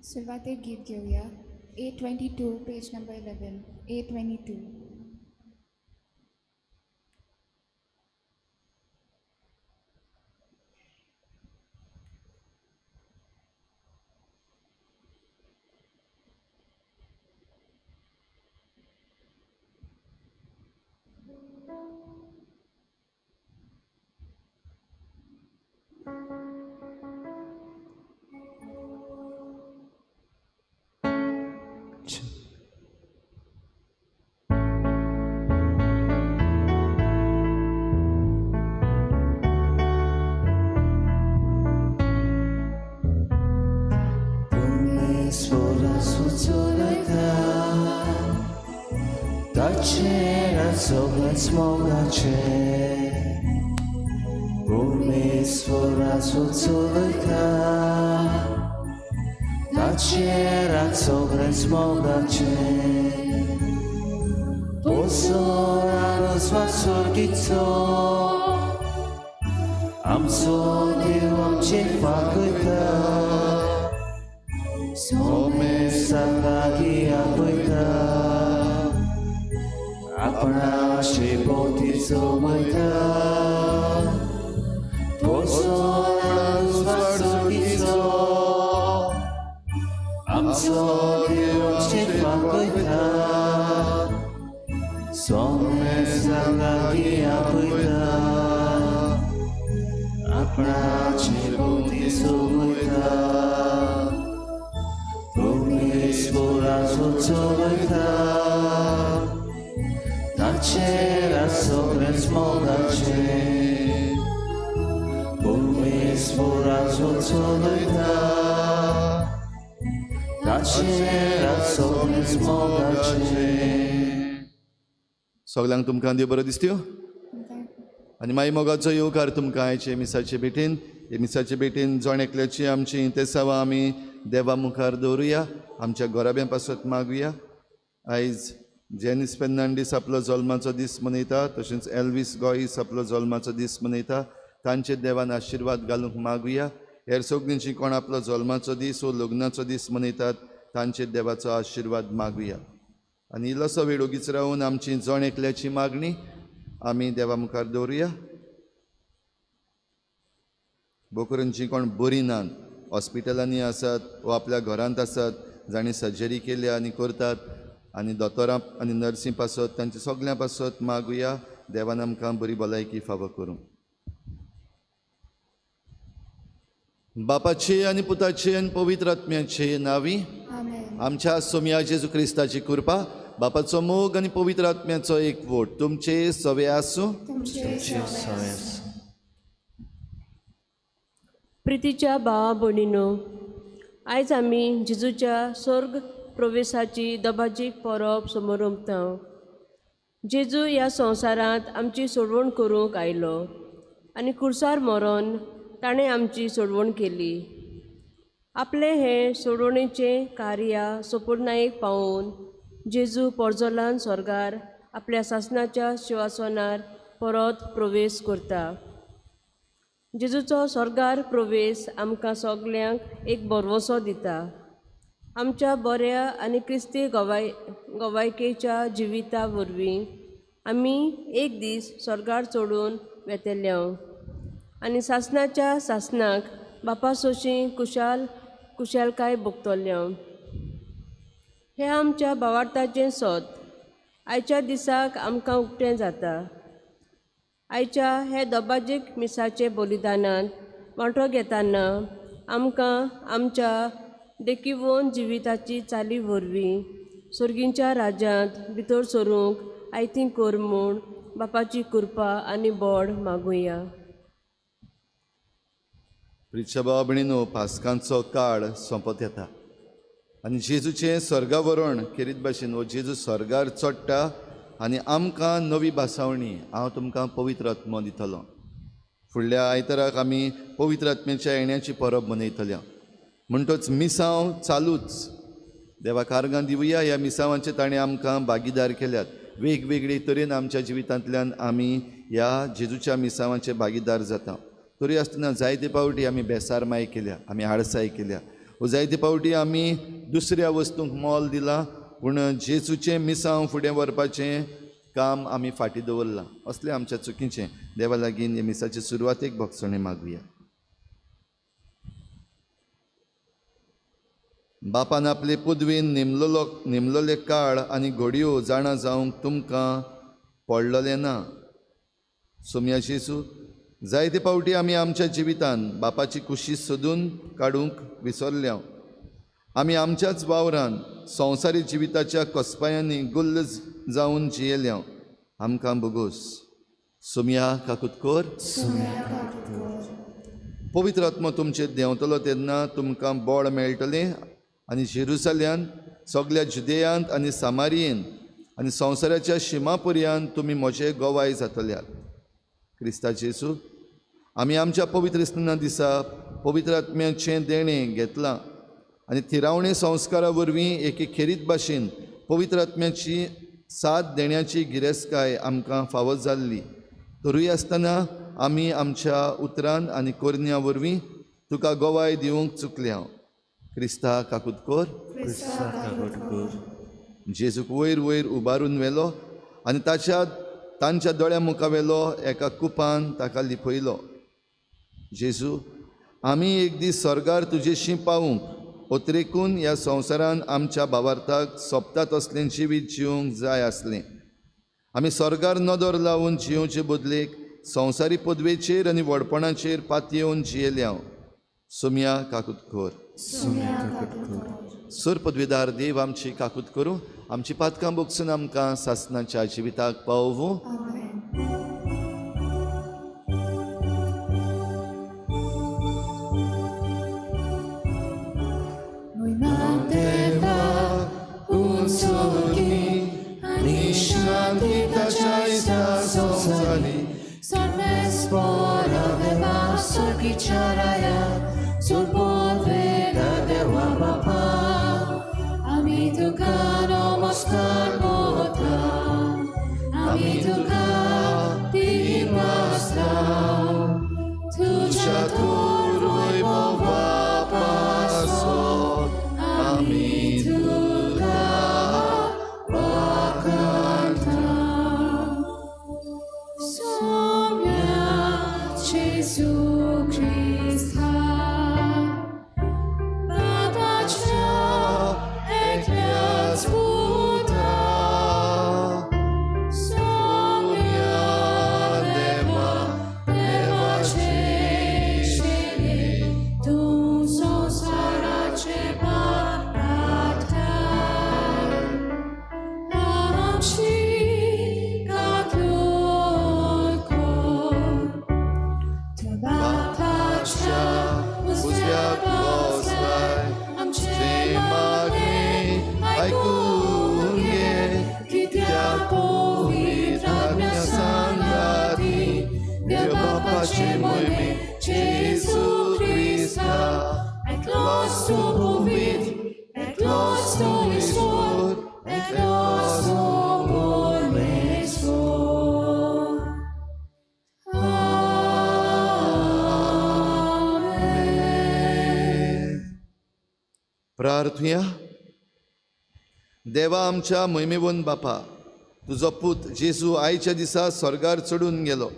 सुरवातेक गीत घेवया 822 पेज नंबर 11 822. सगळ्यांक तुमकां देव बरो दिसत्यो आनी मागीर मोगाचो येवकार तुमकां आयचे मिसाचे भेटेन. हे मिसाचे भेटेन जण एकल्याची आमची इंतेसांवां आमी देवा मुखार दवरुया, आमच्या घराब्यां पासत मागुया. आयज जेनीस फेर्नांडीस आपलो जल्माचो दीस मनयता, तशेंच एल्वीस गोईस आपलो जल्माचो दीस मनयता. तांचे देवान आशिर्वाद घालूंक मागुया. हेर सगळ्यांची कोण आपलो जल्माचो दीस वो लग्नाचो दीस मनयतात तांचेर देवाचो आशिर्वाद मागुया. आनी इल्लोसो वेळ ओगीच रावून आमची जण एकल्याची मागणी आमी देवा मुखार दवरुया. बोकरूंची कोण बरी नात, हॉस्पिटलांनी आसात वो आपल्या घरांत आसात, जांणी सर्जरी केल्या आनी करतात, आनी दोतोरां आनी नर्सी पासत तांचे सगळ्यां पासत मागुया. देवान आमकां बरी भलायकी फावो करूं. बापाचे आनी पुताचे आनी पवित्र आत्म्याचे नांवी आमच्या सोमया जेजू क्रिस्ताची कृपा, बापाचो मोग आनी पवित्र आत्म्याचो एकवट तुमचे सवे आसूं. प्रितीच्या भावा भयणीनो, आयज आमी जेजूच्या स्वर्ग प्रवेशाची दबाजीक परब समोरमता. जेजू ह्या संवसारांत आमची सोडवण करूंक आयलो आनी कुर्सार मरोन ताणें आमची सोडवण केली. आपलें हें सोडवणेचें कार्य सोपूर्णायेक पावोवन जेजू पोरजोलान स्वर्गार आपल्या सासनाच्या शिवासनार परत प्रवेश करता. जेजूचो स्वर्गार प्रवेश आमकां सगल्यांक एक भरवंसो दिता. आमच्या बऱ्या आनी क्रिस्ती गवायकेच्या जिविता वरवीं आमी एक दीस स्वर्गार चडून वेतले आनी सासनाच्या सासनाक बापा सोशी कुशालकाय भोगतले. हें आमच्या भावार्थाचें सोद आयच्या दिसाक आमकां उक्तें जाता. आयच्या हे दबाजीक मिसाचे बलिदानांत वांटो घेतना आमकां आमच्या देखीवन जिविताची चाली वरवीं सर्गींच्या राज्यांत भितर सरूंक आयती कर म्हूण बापाची कृपा आनी बोड मागुया. प्रिच्या भावा भयणीनो, पास्कांचो काळ सोंपत येता आनी जेजूचें स्वर्गावरण खेरीत भाशेन हो जेजू स्वर्गार चडटा आनी आमकां नवी भासावणी हांव तुमकां पवित्र आत्मो दितलो. फुडल्या आयताराक आमी पवित्र आत्म्याच्या येण्याची परब मनयतल्या. म्हणटच मिसांव चालूच. देवा कारगां दिवया. ह्या मिसांवांचे ताणें आमकां भागीदार केल्यात. वेगवेगळे तरेन आमच्या जिवितांतल्यान आमी ह्या जेजूच्या मिसांवांचे भागीदार जाता. तरी आसतना जायते पावटी आमी बेसारमाय केल्या, आमी आळसाय केल्या. जायते फावटी आमी दुसऱ्या वस्तूंक मोल दिलां पूण जेजूचें मिसांव फुडें व्हरपाचें काम आमी फाटीं दवरलां. असलें आमच्या चुकीचें. देवा लागीं मिसाचे सुरवातेक भोगसणें मागुया. बापान आपले पदवेन नेमलोले काळ आनी घडयो जाणा जावंक तुमकां पडलोलें ना. सोम्या जेजू, जायते फावटी आमी आमच्या जिवितान बापाची कुशी सोदून काडूंक विसरल्या. आमी आमच्याच वावरान संवसारी जिविताच्या कसपायांनी गुल्ल जावन जियेल्या. आमकां भोगोस. सोम्या काकूत कर. पवित्र आत्मो तुमचेर देंवतलो तेन्ना तुमकां बळ मेळटलें आनी जेरुसल्यान, सगल्या जुदेयांत आनी सामारियेन आनी संवसाराच्या शिमा पर्यंत तुमी म्हजे गवाय जातल्यात. क्रिस्ता जेजू, आमी आमच्या पवित्र स्नाना दिसा पवित्र आत्म्याचें देणें घेतलां आनी थिरावणे संस्कारा वरवीं एके खेरीत भाशेन पवित्र आत्म्याची साथ देण्याची गिरेस्तकाय आमकां फावो जाल्ली. तरूय आसतना आमी आमच्या उतरान आनी करण्या वरवीं तुका गवाय दिवंक चुकल्या. क्रिस्ता काकूत कर. जेजूक वयर वयर उबारून व्हेलो आनी तांच्या दोळ्या मुखा वेलो एका कुपान ताका लिपयलो. जेजू, आमी एक दीस स्वर्गार तुजेशी पावूंक ओतरेकून ह्या संवसारान आमच्या भावार्थाक सोंपता तसलें जिवीत जिवंक जाय आसलें. आमी स्वर्गार नदर लावन जियोवचे बदलेक संवसारी पदवेचेर आनी व्हडपणाचेर पातयेवन जियेल्या. सोम्या काकूत कर. सर पदवेदार देव आमची काकूत करूं, आमची पातकां बोगसून आमकां सासनाच्या जिविताक पावोवं. प्रार्थुया. देवा आमच्या मोहिमेवन बापा, तुजो पूत जेजू आयच्या दिसा स्वर्गार चडून गेलो.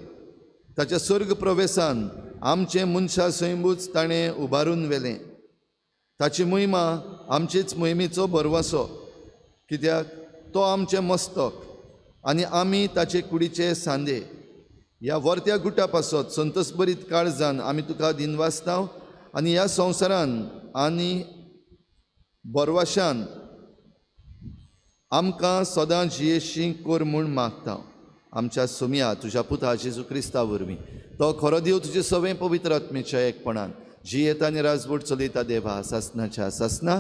ताच्या स्वर्ग प्रवेसान आमचें मनशा सैंबूच ताणें उबारून व्हेलें. ताची मोहिमा आमचेच मोहिमेचो भरवंसो, कित्याक तो आमचें मस्तक आनी आमी ताचे कुडीचे सांदे. ह्या वर्त्या गुटा पासत संतोसभरीत काळजान आमी तुका दिनवासताव आनी ह्या संवसारान आनी बरवाशान आमकां सदां जियेशी कर म्हूण मागता. आमच्या सोम्या तुज्या पुता जेजू क्रिस्ता वरवीं, तो खरो देव तुजे सवें पवित्र आत्मेच्या एकपणान जियेता आनी राजवट चलयता देवा सासनाच्या सासना.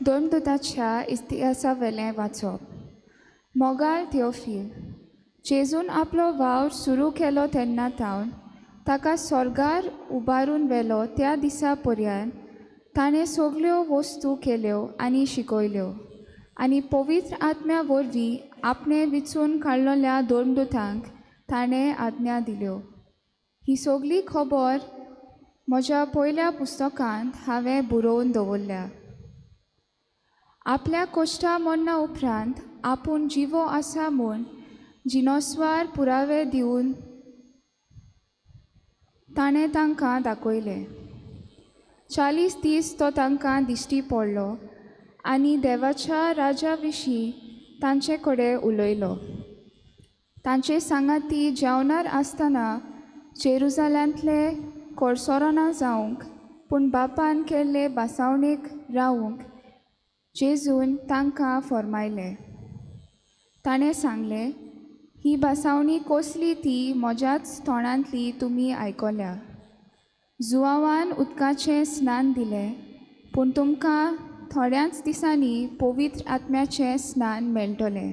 धर्मदूताच्या इतिहासा वेलें वाचप. मोगाळ थियोफील, जेजून आपलो वावर सुरू केलो तेन्ना थावन ताका स्वर्गार उबारून व्हेलो त्या दिसा पर्यंत ताणें सगल्यो वस्तू केल्यो आनी शिकयल्यो. आनी पवित्र आत्म्या वरवीं आपणे विचून काडलेल्या धर्मदूतांक ताणें आज्ञा दिल्यो. ही सगली खबर म्हज्या पयल्या पुस्तकांत हांवें बरोवन दवरल्या. आपल्या कोश्टा मरणा उपरांत आपूण जिवो आसा म्हूण जिनोस्वार पुरावे दिवन ताणें तांकां दाखयलें. 40 दीस तो तांकां दिश्टी पडलो आनी देवाच्या राजा विशीं तांचे कडेन उलयलो. तांचे सांगाती जेवणार आसतना जेरुजाल्यांतले कोरसोरोना जावंक पूण बापान केल्ले बासावणेक रावूंक जेजून तांकां फर्मायलें. ताणें सांगलें, ही भासावणी कसली ती म्हज्याच तोंडांतली तुमी आयकल्या. जुवावान उदकाचें स्नान दिलें पूण तुमकां थोड्याच दिसांनी पवित्र आत्म्याचें स्नान मेळटलें.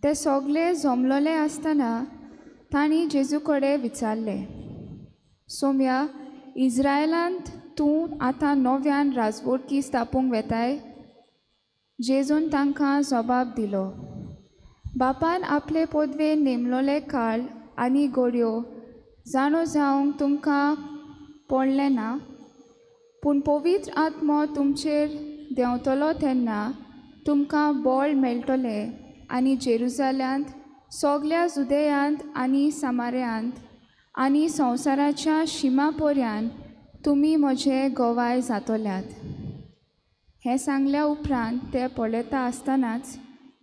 ते सगळे जमलोले आसतना तांणी जेजू कडेन विचारलें, सोम्या, इज्रायलांत तूं आतां नव्यान राजवटकी स्थापूंक वेताय? जेजून तांकां जबाब दिलो, बापान आपले पदवेन नेमलोले काळ आनी घडयो जाणो जावंक तुमकां पडलें ना, पूण पवित्र आत्मो तुमचेर देंवतलो तेन्ना तुमकां बळ मेळटलें आनी जेरुजाल्यांत सगल्या जुदेयांत आनी सामार्यांत आनी संवसाराच्या शिमा पर्यान तुमी म्हजे गवाय जातल्यात. हें सांगल्या उपरांत ते पळयता आसतनाच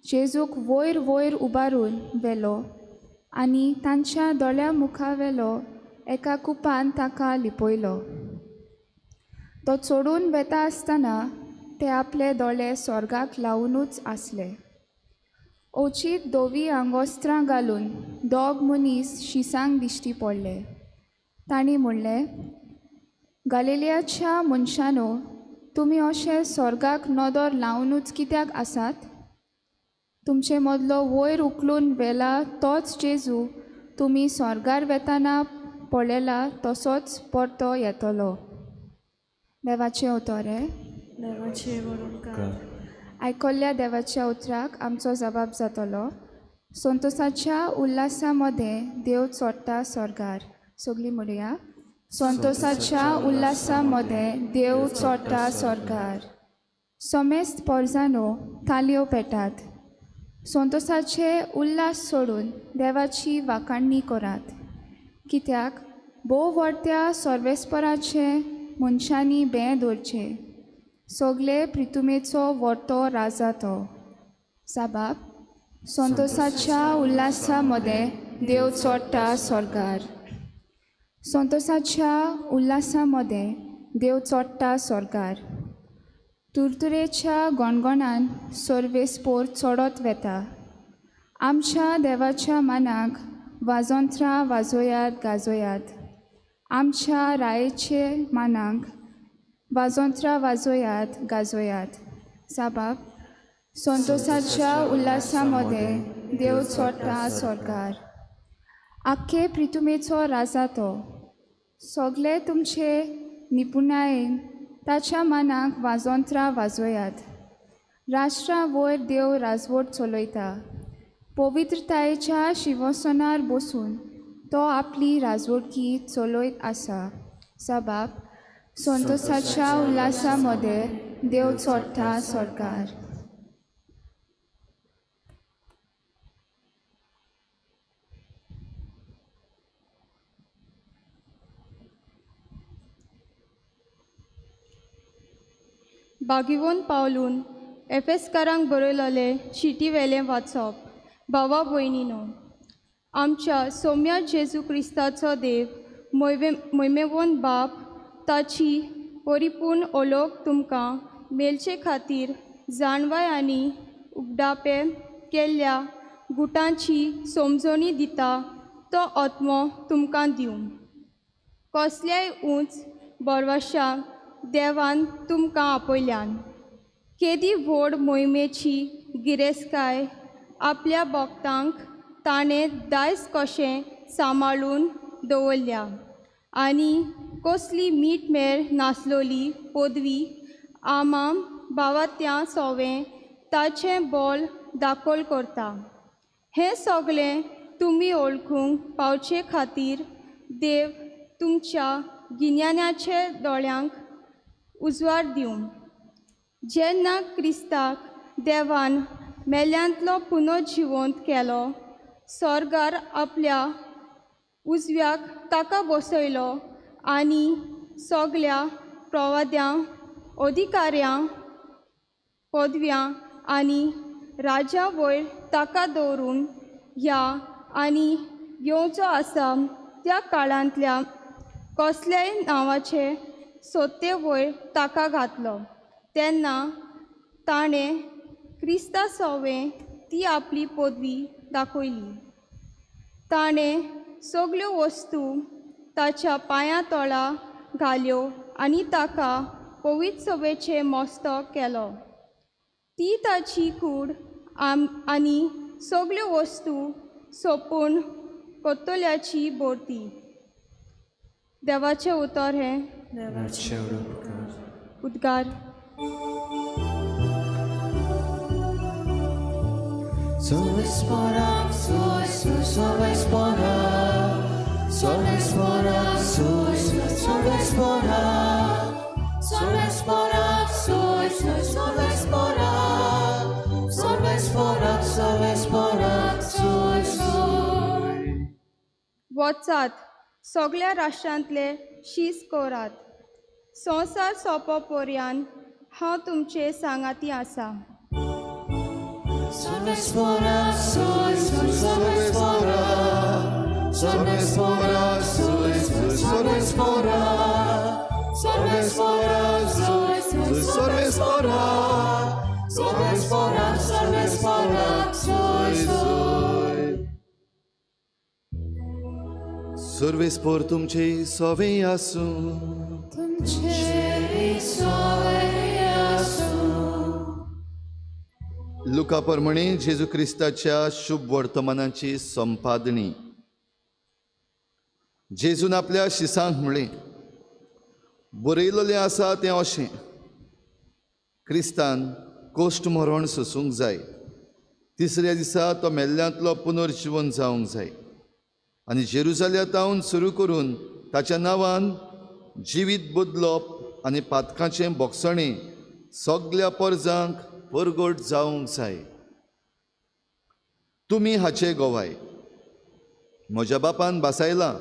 जेजूक वयर वयर उबारून व्हेलो आनी तांच्या दोळ्या मुखावेलो एका कुपान ताका लिपयलो. तो चडून वेता आसतना ते आपले दोळे स्वर्गाक लावुनूच आसले. अवचीत धवी आंगोस्त्रां घालून दोग मनीस शिसांक दिश्टी पडले. तांणी म्हणलें, गालिलियाच्या मनशानो, तुमी अशे स्वर्गाक नदर लावनूच कित्याक आसात? तुमचे मदलो वयर उखलून व्हेला तोच जेजू तुमी स्वर्गार वेताना पळयला तसोच परतो येतलो. देवाचें उतर. आयकल्ल्या देवाच्या उतराक आमचो जबाब जातलो. संतोसाच्या उल्हासा मदें देव चोडटा स्वर्गार. सगळीं म्हणया, संतोसाच्या उल्हासा मदें देव चोडटा स्वर्गार. समेस्त पोरजानो तालयो पेटात, संतोसाचे उल्हास सोडून देवाची वाखाणणी करात. कित्याक भोव व्हडत्या सर्वेस्पराचे मनशांनी बें दवरचें, सगळे प्रितुमेचो व्हडतो राजा तो. साबाब, संतोसाच्या उल्हासा मदें देव चोडटा स्वर्गार. संतोसाच्या उल्हासा मदें देव चोडटा स्वर्गार. तुरतुरेच्या गणगणान सर्वेस्पोर चडत वेता. आमच्या देवाच्या मानाक वाजोंत्रां वाजोयात गाजोयात. आमच्या रायेचे मानाक वाजोंत्रां वाजोयात गाजोयात. साबाब, संतोसाच्या उल्हासा मदें देव चोडटा स्वर्गार. आख्खे प्रितुमेचो राजा तो. सगळे तुमचे निपुणायेन ताच्या मानाक वाजोंत्रां वाजोयात. राष्ट्रां वयर देव राजवट चलयता. पवित्रतायेच्या शिवसनार बसून तो आपली राजवटकी चलयत आसा. साबाब, संतोसाच्या उल्हासा मदें देव चोडटा स्वर्गार. बागिवोन पावलून एफेसकारांक बरयलोले शिटीवेलें वाचप. भावा भयणीनो, आमच्या सोम्या जेजू क्रिस्ताचो देव मोयमेवोन बाप ताची परिपूर्ण ओलोक तुमकां मेळचे खातीर जाणवाय आनी उगडापे केल्ल्या गुटांची समजणी दिता तो आत्मो तुमकां दिवं. कसल्याय उंच बरवाशा देवान तुमकां आपयल्यान केदी व्हड मोहिमेची गिरेस्तकाय आपल्या भक्तांक ताणें दायज कशें सांबाळून दवरल्या आनी कसली मीठ मेर नासलोली पदवी आमाम भावात्या सोवें ताचें बोल दाखोल करता. हें सगळें तुमी वळखूंक पावचे खातीर देव तुमच्या गिन्यानाचे दोळ्यांक उजवाड दिवं. जेन्ना क्रिस्ताक देवान मेल्यांतलो पुनर्जिवंत केलो, स्वर्गार आपल्या उजव्याक ताका बसयलो आनी सगल्या प्रवाद्यां, अधिकाऱ्यां, पदव्यां आनी राजा वयर ताका दवरून ह्या आनी येवचो आसा त्या काळांतल्या कसल्याय नांवाचे सत्ते वयर ताका घातलो. तेन्ना ताणें क्रिस्ता सोवें ती आपली पदवी दाखयली. ताणें सगल्यो वस्तू ताच्या पांयां तळा घाल्यो आनी ताका पवित्र सभेचें मस्तक केलो. ती ताची कूड आनी सगल्यो वस्तू सोंपून कोत्तोल्याची भरती. देवाचें उतर हें. उद्गार. वचात, सगल्या राष्ट्रांतले शीस करात. संवसार सोंपो पर्यंत हांव तुमचे सांगाती आसा. सर्वेस्पोर तुमचे सोवे आसूं. लुका प्रमाणे जेजू क्रिस्ताच्या शुभ वर्तमानाची संपादणी. जेजून आपल्या शिसांक म्हणलें, बरयलेलें आसा तें अशें, क्रिस्तान कोश्ट मरण सोसूंक जाय, तिसऱ्या दिसा तो मेल्ल्यांतलो पुनर्जिवन जावंक जाय आनी जेरुजाल्या सुरू करून ताच्या नांवान जिवीत बदलप आनी पातकाचें बोगसणें सगल्या परजांक परगट जावंक जाय. तुमी हाचे गोवाय. म्हज्या बापान भासायलां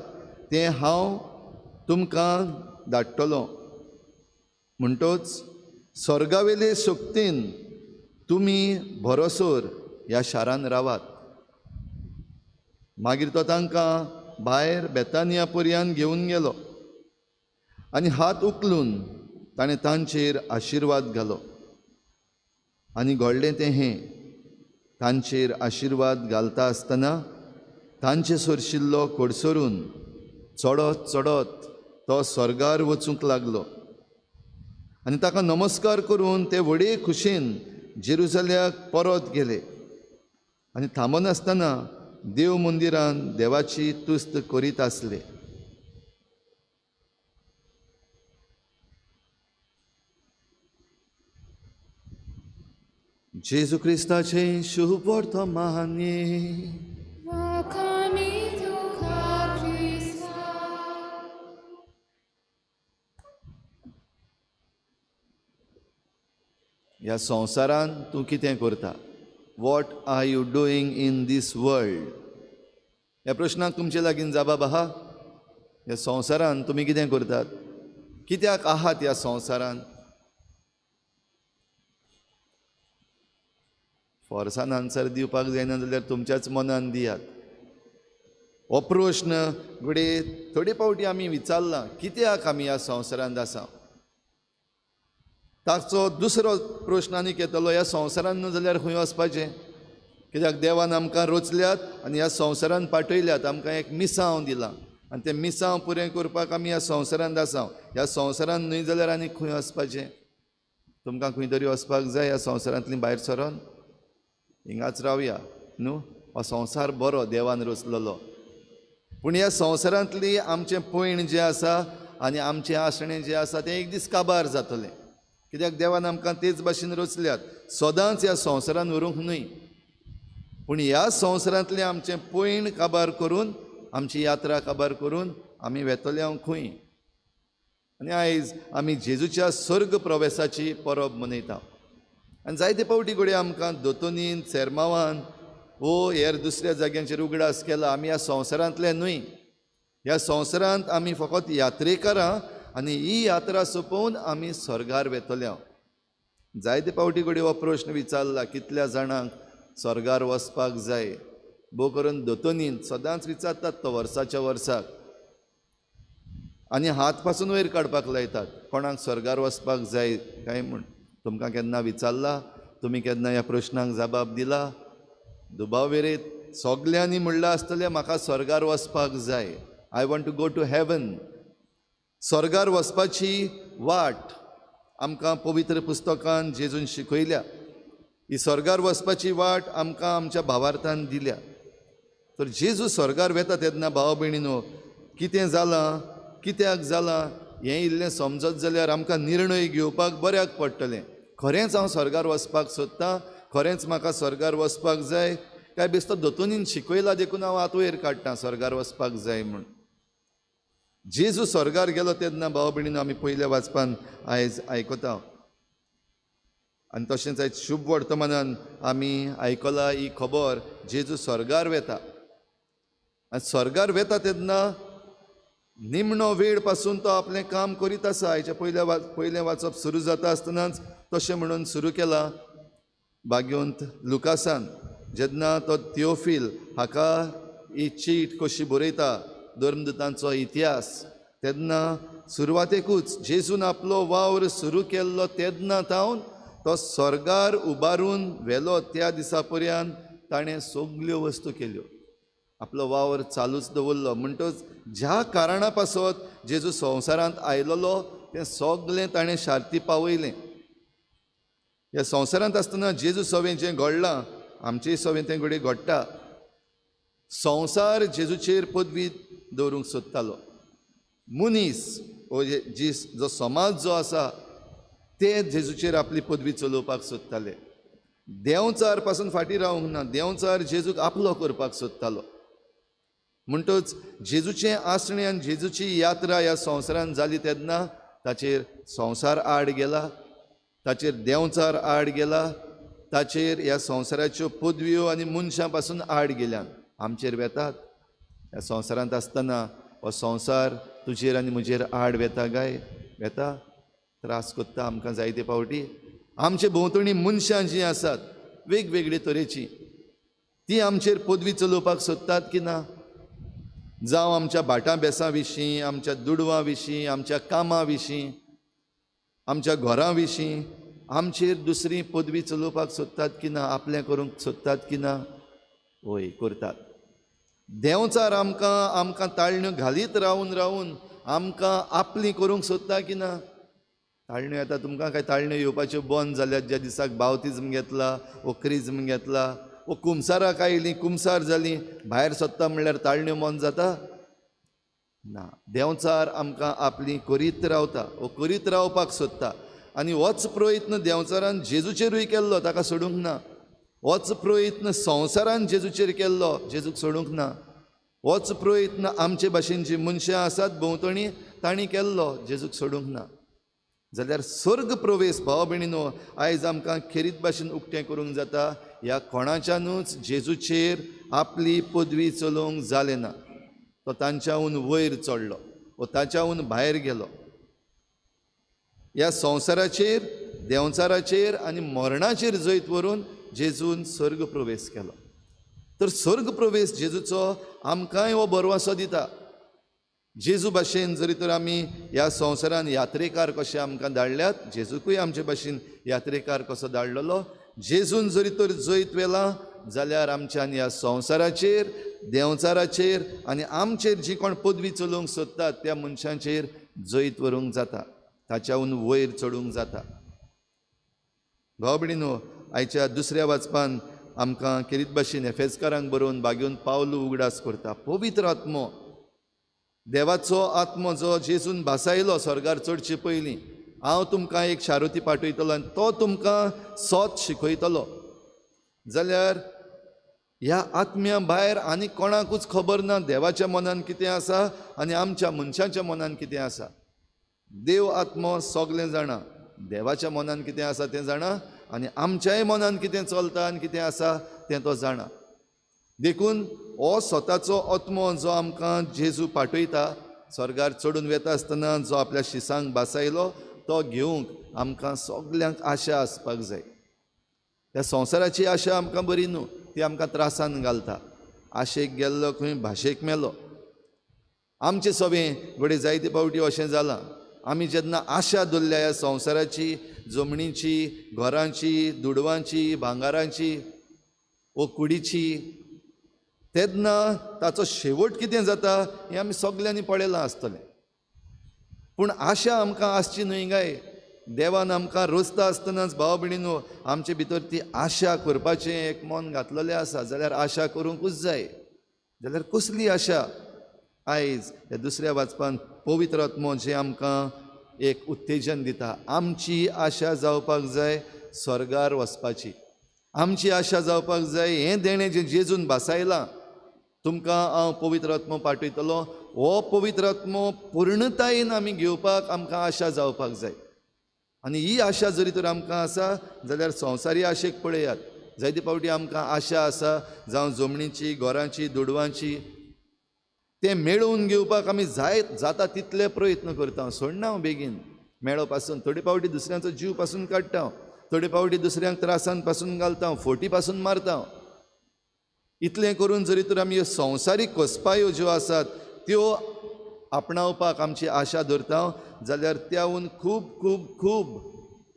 तें हांव तुमकां धाडटलो. म्हणटोच स्वर्गावेले शक्तीन तुमी भरोसोर ह्या शारान रावात. मागीर तो तांकां भायर बेतानिया पर्यान घेवन गेलो आनी हात उखलून ताणें तांचेर आशिर्वाद घालो. आनी घडलें तें हें, तांचेर आशिर्वाद घालता आसतना तांचे सरशिल्लो कडसरून चडत चडत तो स्वर्गार वचूंक लागलो आनी ताका नमस्कार करून ते व्हडे खुशेन जेरुजाल्याक परत गेले आनी थांबनासतना देव मंदिरान देवाची तुस्त करीत आसले. जेजू क्रिस्ताचें शुभ वर्तमान. ह्या संवसारान तूं कितें करता? What are you doing in this world? ह्या प्रश्नाक तुमचे लागीं जबाब आहा. ह्या संवसारान तुमी कितें करतात? कित्याक आहात ह्या संवसारान? फोर्सान आन्सर दिवपाक जायना जाल्यार तुमच्याच मनान दियात. हो प्रश्न घडये थोडे फावटी आमी विचारला, कित्याक आमी ह्या संवसारांत आसा? ताचो दुसरो प्रश्न आनीक येतलो, ह्या संवसारान न्हू जाल्यार खंय वचपाचें? कित्याक देवान आमकां रचल्यात आनी ह्या संवसारान पाठयल्यात, आमकां एक मिसांव दिलां आनी तें मिसांव पुरें करपाक आमी ह्या संवसारांत आसा. ह्या संवसारान न्हय जाल्यार आनीक खंय वचपाचें? तुमकां खंय तरी वचपाक जाय ह्या संवसारांतलीं भायर सरोन? हिंगाच रावया न्हू. हो संवसार बरो देवान रचलेलो, पूण ह्या संवसारांतली आमचें पयण जें आसा आनी आमचें आसणें जें आसा तें एक दीस काबार जातलें. कित्याक देवान आमकां तेच भाशेन रचल्यात. सदांच ह्या संवसारान उरूंक न्हय, पूण ह्या संवसारांतलें आमचें पयण काबार करून, आमची यात्रा काबार करून आमी वेतले हांव खंय. आनी आयज आमी जेजूच्या स्वर्ग प्रवेसाची परब मनयता. आनी जायते फावटी घडये आमकां दोतोनीन, सेरमावान वो हेर दुसऱ्या जाग्यांचेर उगडास केला आमी ह्या संवसारांतले न्हय. ह्या संवसारांत आमी फकत यात्रेकारां आनी ही यात्रा सोंपोवन आमी स्वर्गार वेतले हांव. जायते फावटी घडये हो प्रश्न विचारला कितल्या जाणांक स्वर्गार वचपाक जाय. भोव करून दोतोनीन सदांच विचारतात तो वर्साच्या वर्साक, आनी हात पासून वयर काडपाक लायतात कोणाक स्वर्गार वचपाक जाय काय म्हूण. तुमकां केन्ना विचारला? तुमी केन्ना ह्या प्रश्नांक जबाब दिला? दुबाव वेरेत सगल्यांनी म्हणलां आसतलें म्हाका स्वर्गार वचपाक जाय, I want to go to heaven. स्वर्गार वचपाची वाट आमकां पवित्र पुस्तकान जेजून शिकयल्या. ही स्वर्गार वचपाची वाट आमकां आमच्या भावार्थान दिल्या. तर जेजू स्वर्गार वेता तेन्ना भाव भयणीनो कितें जालां, कित्याक जालां हें इल्लें समजत जाल्यार आमकां निर्णय घेवपाक बऱ्याक पडटलें. खरेंच हांव स्वर्गार वचपाक सोदतां, खरेंच म्हाका स्वर्गार वचपाक जाय काय बेस्तो दोतोनीन शिकयला देखून हांव हात वयर काडटां स्वर्गार वचपाक जाय म्हूण. जेजू स्वर्गार गेलो तेन्ना भाव भयणीनो आमी पयल्या वाचपान आयज आयकता. आनी तशेंच आयज शुभ वर्तमानान आमी आयकला ही खबर, जेजू स्वर्गार वेता. आनी स्वर्गार वेता तेन्ना निमणो वेळ पासून तो आपलें काम करीत आसा. आयच्या पयलें वाचप सुरू जाता आसतनाच तशें म्हणून सुरू केलां भाग्यवंत लुकासान, जेन्ना तो थियोफील हाका ही चीट कशी बरयता धर्मदूतांचो इतिहास, तेन्ना सुरवातेकूच जेजून आपलो वावर सुरू केल्लो तेन्ना तावन तो स्वर्गार उबारून व्हेलो त्या दिसा पर्यंत ताणें सगल्यो वस्तू केल्यो, आपलो वावर चालूच दवरलो. म्हणटच ज्या कारणा पासत जेजू संवसारांत आयलेलो तें सगलें ताणें शार्ती पावयलें. ह्या संवसारांत आसतना जेजू सवें जें घडलां आमचेय सवें तें घडये घडटा. संवसार जेजूचेर पदवी दवरूंक सोदतालो. मनीस हो जी जो समाज जो आसा ते जेजूचेर आपली पदवी चलोवपाक सोदताले. देंवचार पासून फाटीं रावंक ना, देंवचार जेजूक आपलो करपाक सोदतालो. म्हणटच जेजूचें आसणें आनी जेजूची यात्रा ह्या संवसारांत जाली तेन्ना ताचेर संवसार आड गेला, ताचेर देंवचार आड गेला, ताचेर ह्या संवसाराच्यो पदव्यो आनी मनशां पासून आड गेल्यान. आमचेर वेतात ह्या संवसारांत आसतना हो संवसार तुजेर आनी म्हजेर आड वेता काय वेता, त्रास कोत्ता आमकां जायते फावटी. आमचे भोंवतणी मनशां जीं आसात वेगवेगळे तरेचीं, ती आमचेर पदवी चलोवपाक सोदतात की ना? जावं आमच्या भाटां बेसां विशीं, आमच्या दुडवां विशीं, आमच्या कामां विशीं, आमच्या घरां विशीं आमचेर दुसरी पदवी चलोवपाक सोदतात की ना? आपलें करूंक सोदतात की ना? वय करतात. देंवचार आमकां आमकां ताळण्यो घालीत रावून रावून आमकां आपली करूंक सोदता की ना? ताळण्यो येता तुमकां? काय ताळण्यो येवपाच्यो बंद जाल्यात ज्या दिसाक बावतिज्म घेतला वो क्रिज्म घेतला वो कुमसाराक आयलीं, कुमसार जालीं, भायर सोदता म्हणल्यार ताळण्यो बंद जाता ना. देंवचार आमकां आपली करीत रावता, वो करीत रावपाक सोदता. आनी होच प्रयत्न देंवचारान जेजूचेरूय केल्लो, ताका सोडूंक ना. होच प्रयत्न संवसारान जेजूचेर केल्लो, जेजूक सोडूंक ना. होच प्रयत्न आमचे भाशेन जी मनशां आसात भोंवतणी तांणी केल्लो, जेजूक सोडूंक ना. जाल्यार स्वर्ग प्रवेश भाव भयणीनो आयज आमकां खेरीत भाशेन उक्तें करूंक जाता. ह्या कोणाच्यानूच जेजूचेर आपली पदवी चलोवंक जालें ना. तो तांच्याहून वयर चडलो वो ताच्याहून भायर गेलो. ह्या संवसाराचेर, देंवचाराचेर आनी मरणाचेर जैत व्हरून जेजून स्वर्ग प्रवेश केलो. तर स्वर्ग प्रवेश जेजूचो आमकांय हो भरवंसो दिता. जेजू भाशेन जरी तर आमी ह्या संवसारान यात्रेकार कशे आमकां धाडल्यात, जेजूकूय आमचे भाशेन यात्रेकार कसो धाडलेलो. जेजून जरी तर जैत व्हेलां जाल्यार आमच्यान ह्या संवसाराचेर, देंवचाराचेर आनी आमचेर जी कोण पदवी चलोवंक सोदतात त्या मनशांचेर जैत व्हरूंक जाता, ताच्याहून वयर चडूंक जाता. भाव भयणीनो आयच्या दुसऱ्या वाचपान आमकां खेरीत भाशेन एफेजकारांक बरोवन भाग्योवन पावलू उगडास करता. पवित्र आत्मो, देवाचो आत्मो जो जेजून भासायलो स्वर्गार चडचे पयलीं, हांव तुमकां एक शारुती पाठयतलो आनी तो तुमकां सोत शिकयतलो. जाल्यार ह्या आत्म्या भायर आनी कोणाकूच खबर ना देवाच्या मनान कितें आसा आनी आमच्या मनशाच्या मनान कितें आसा. देव आत्मो सगलें जाणा, देवाच्या मनान कितें आसा तें जाणा आनी आमच्याय मनान कितें चलता आनी कितें आसा तें तो जाणा. देखून हो स्वताचो आत्मो जो आमकां जेजू पाठयता स्वर्गार चडून वेता आसतना जो आपल्या शिसांक बासायलो तो घेवंक आमकां सगल्यांक आशा आसपाक जाय. त्या संवसाराची आशा आमकां बरी न्हू, ती आमकां त्रासान घालता. आशेक गेल्लो खंय भाशेक मेलो. आमचें सगळें घडये जायते फावटी अशें जालां, आमी जेन्ना आशा दवरल्या ह्या संवसाराची, जमनीची, घरांची, दुडवांची, भांगारांची वो कुडीची, तेन्ना ताचो शेवट कितें जाता हें आमी सगल्यांनी पळयलां आसतलें. पूण आशा आमकां आसची न्हय काय? देवान आमकां रचता आसतनाच भाव भयणीनो आमचे भितर ती आशा करपाचें एक मन घातलेलें आसा. जाल्यार आशा करूंकूच जाय. जाल्यार कसली आशा? आयज ह्या दुसऱ्या वाचपान पवित्र आत्मो जें आमकां एक उत्तेजन दिता, आमची आशा जावपाक जाय स्वर्गार वचपाची. आमची आशा जावपाक जाय हें देणें जें जेजून भासायलां, तुमकां हांव पवित्र आत्मो पाठयतलो, हो पवित्र आत्मो पूर्णतायेन आमी घेवपाक आमकां आशा जावपाक जाय. आनी ही आशा जरी तर आमकां आसा जाल्यार संवसारी आशेक पळयात, जायते फावटी आमकां आशा आसा जावं जमनीची, घरांची, दुडवांची, तें मेळोवन घेवपाक आमी जाय जाता तितले प्रयत्न करता. सोडना हांव बेगीन मेळो पासून, थोडे फावटी दुसऱ्यांचो जीव पासून काडटा, थोडे फावटी दुसऱ्यांक त्रासान पासून घालता, फोटी पासून मारता. इतलें करून जरी तर आमी ह्यो संवसारीक कोसपायो ज्यो आसात त्यो आपणावपाक आमची आशा धरता जाल्यार त्याहून खूब खूब खूब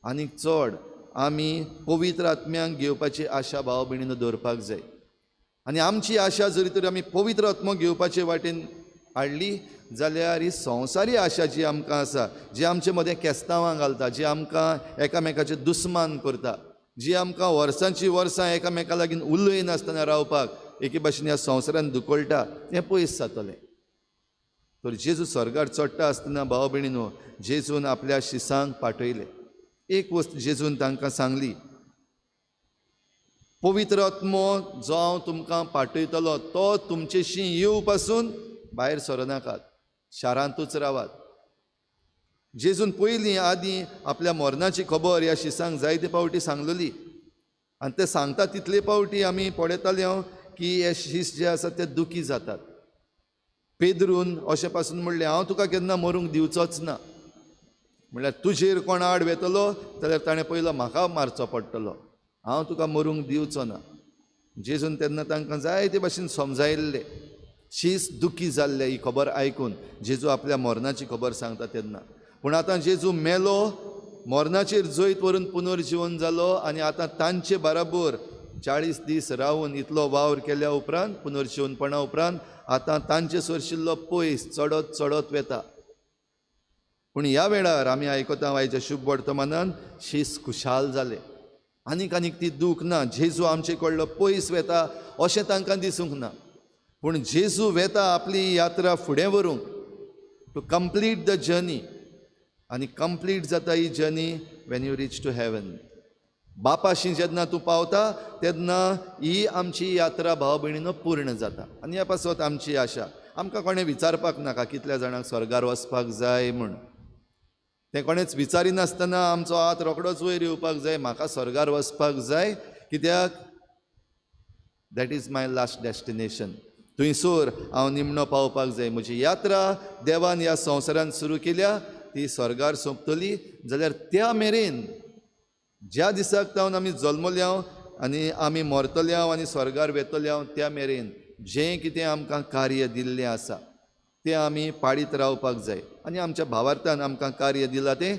आनीक चड आमी पवित्र आत्म्यांक घेवपाची आशा भाव भयणीनो दवरपाक जाय. आनी आमची आशा जरी तर आमी पवित्र आत्मो घेवपाचे वाटेन हाडली जाल्यार ही संवसारी आशा जी आमकां आसा, जी आमचे मदें केस्तांवां घालता, जी आमकां एकामेकाचे दुस्मान करता, जी आमकां वर्सांची वर्सां एकामेका लागीं उलयनासतना रावपाक एके भाशेन ह्या संवसारान दुखळटा, तें पयस जातलें. तर जेजू स्वर्गार चडटा आसतना भाव भयणीनो जेजून आपल्या शिसांक पाठयले. एक वस्त जेजून तांकां सांगली, पवित्र आत्मो जो हांव तुमकां पाठयतलो तो तुमचेशी येव पासून भायर सरनाकात, शारांतूच रावात. जेजून पयलीं आदीं आपल्या मरणाची खबर ह्या शिसांक जायते फावटी सांगलेली आनी ते सांगता तितले फावटी आमी पळयताले हांव की हे शीस जे आसा ते दुखी जातात. पेद्रून अशें पासून म्हणलें, हांव तुका केन्ना मरूंक दिवचोच ना. म्हणल्यार तुजेर कोण आड वेतलो जाल्यार ताणें पयलो म्हाका मारचो पडटलो, हांव तुका मरूंक दिवचो ना. जेजून तेन्ना तांकां जायते भाशेन समजायल्लें. शीस दुखी जाल्ले ही खबर आयकून, जेजू आपल्या मरणाची खबर सांगता तेन्ना. पूण आतां जेजू मेलो, मरणाचेर जैत व्हरून पुनर्जिवन जालो आनी आतां तांचे बराबर 40 दीस रावन इतलो वावर केल्या उपरांत, पुनर्जिवनपणा उपरांत आतां तांचे सरशिल्लो पयस चडत चडत वेता. पूण ह्या वेळार आमी आयकता आयच्या शुभ वर्तमानान शीस खुशाल जाले, आनीक आनीक ती दूख ना. जेजू आमचे कडलो पयस वेता अशें तांकां दिसूंक ना, पूण जेजू वेता आपली यात्रा फुडें व्हरूंक, टू कंप्लीट the journey. आनी कंप्लीट जाता ही journey when you reach to heaven. बापाशी जेन्ना तूं पावता तेन्ना ही आमची यात्रा भाव भयणीनो पूर्ण जाता. आनी ह्या पासत आमची आशा, आमकां कोणें विचारपाक नाका कितल्या जाणांक स्वर्गार वचपाक जाय म्हूण, तें कोणेंच विचारिनासतना आमचो हात रोखडोच वयर येवपाक जाय, म्हाका स्वर्गार वचपाक जाय, कित्याक that is my last destination. थंयसर हांव निमणो पावपाक जाय. म्हजी यात्रा देवान ह्या संवसारान सुरू केल्या ती स्वर्गार सोंपतली जाल्यार त्या मेरेन ज्या दिसाक तावन आमी जल्मल्या आनी आमी मरतल्या आनी स्वर्गार वेतल्या त्या मेरेन जें कितें आमकां कार्य दिल्लें आसा तें आमी पाळीत रावपाक जाय. आनी आमच्या भावार्थान आमकां कार्य दिलां तें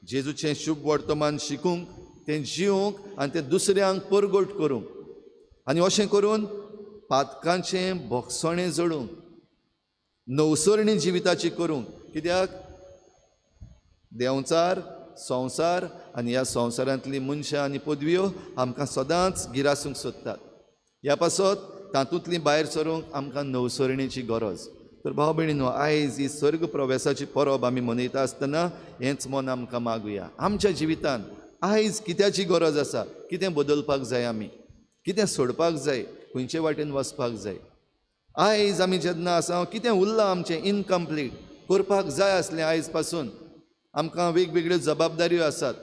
जेजूचें शुभ वर्तमान शिकूंक, तें जिवंक आनी तें दुसऱ्यांक परगट करूंक, आनी अशें करून पातकांचें भोगसणें जोडूंक, नवसरणी जिविताची करूंक. कित्याक देंवचार, संवसार आनी ह्या संवसारांतली मनशां आनी पदव्यो आमकां सदांच गिरासूंक सोदतात. ह्या पासत तातूंतली भायर सरूंक आमकां नवसरणेची गरज. तर भाव भयणीनो, आयज ही स्वर्ग प्रवेसाची परब आमी मनयता आसतना हेंच मन आमकां मागुया. आमच्या जिवितान आयज कित्याची गरज आसा, कितें बदलपाक जाय, आमी कितें सोडपाक जाय, खंयचे वाटेन वचपाक जाय. आयज आमी जेन्ना आसा कितें उरलां आमचें इनकम्प्लीट करपाक जाय आसलें. आयज पासून आमकां वेगवेगळ्यो जबाबदाऱ्यो आसात.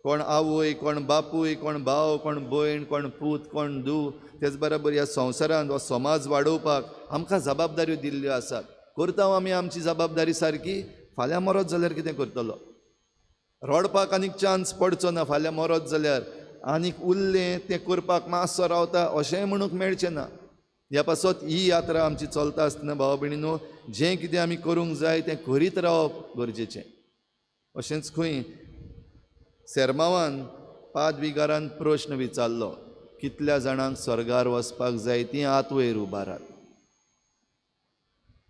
कोण आवय, कोण बापूय, कोण भाव, कोण भयण, कोण पूत, कोण धूव, तेच बराबर ह्या संवसारांत हो समाज वाडोवपाक आमकां जबाबदाऱ्यो दिल्ल्यो आसात. करता आमी आमची जबाबदारी सारकी? फाल्यां मरत जाल्यार कितें करतलो? रडपाक आनीक चान्स पडचो ना. फाल्यां मरत जाल्यार आनीक उरलें तें करपाक मातसो रावता अशेंय म्हणूंक मेळचें ना. ह्या पासत ही यात्रा आमची चलता आसतना भाव भयणीनो, जें कितें आमी करूंक जाय तें करीत रावप गरजेचें. अशेंच खंय सेरमावान पादविगारान प्रश्न विचारलो, कितल्या जाणांक स्वर्गार वचपाक जाय तीं हात वयर उबारात.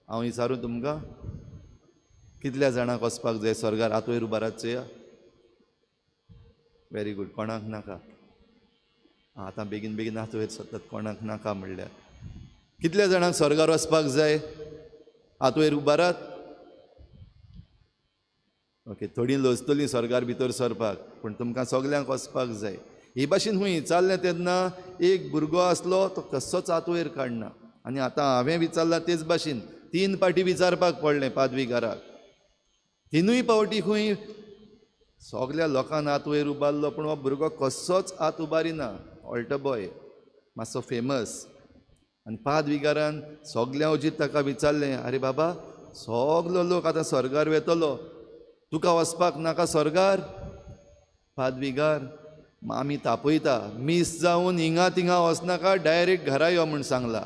हांव विचारूं तुमकां, कितल्या जाणांक वचपाक जाय स्वर्गार? हात वयर उबारात चोया. Very good. कोणाक नाका? आतां बेगीन बेगीन हात वयर सरतात. कोणाक नाका म्हणल्यार कितल्या जाणांक स्वर्गार वचपाक जाय? हात वयर उबारात. ओके, थोडीं लजतलीं स्वर्गार भितर सरपाक, पूण तुमकां सगल्यांक वचपाक जाय. ही भाशेन हुंय विचारलें तेन्ना एक भुरगो आसलो तो कसोच हात वयर काडना. आनी आतां हांवें विचारलां तेच भाशेन 3 पाटी विचारपाक पडलें पादविगाराक. 3 पावटी खंय सगल्या लोकांक हात वयर उबारलो, पूण हो भुरगो कसोच हात उबारिना. ऑल्ट बॉय, मातसो फेमस. आनी पादविगारान सगल्या अजीत ताका विचारलें, आरे बाबा, सगलो लोक आतां स्वर्गार वेतलो, तुका वचपाक नाका स्वर्गार? पादविगार, आमी तापयता, मीस जावन हिंगा थिंगा वचनाका, डायरेक्ट घरा यो म्हूण सांगला.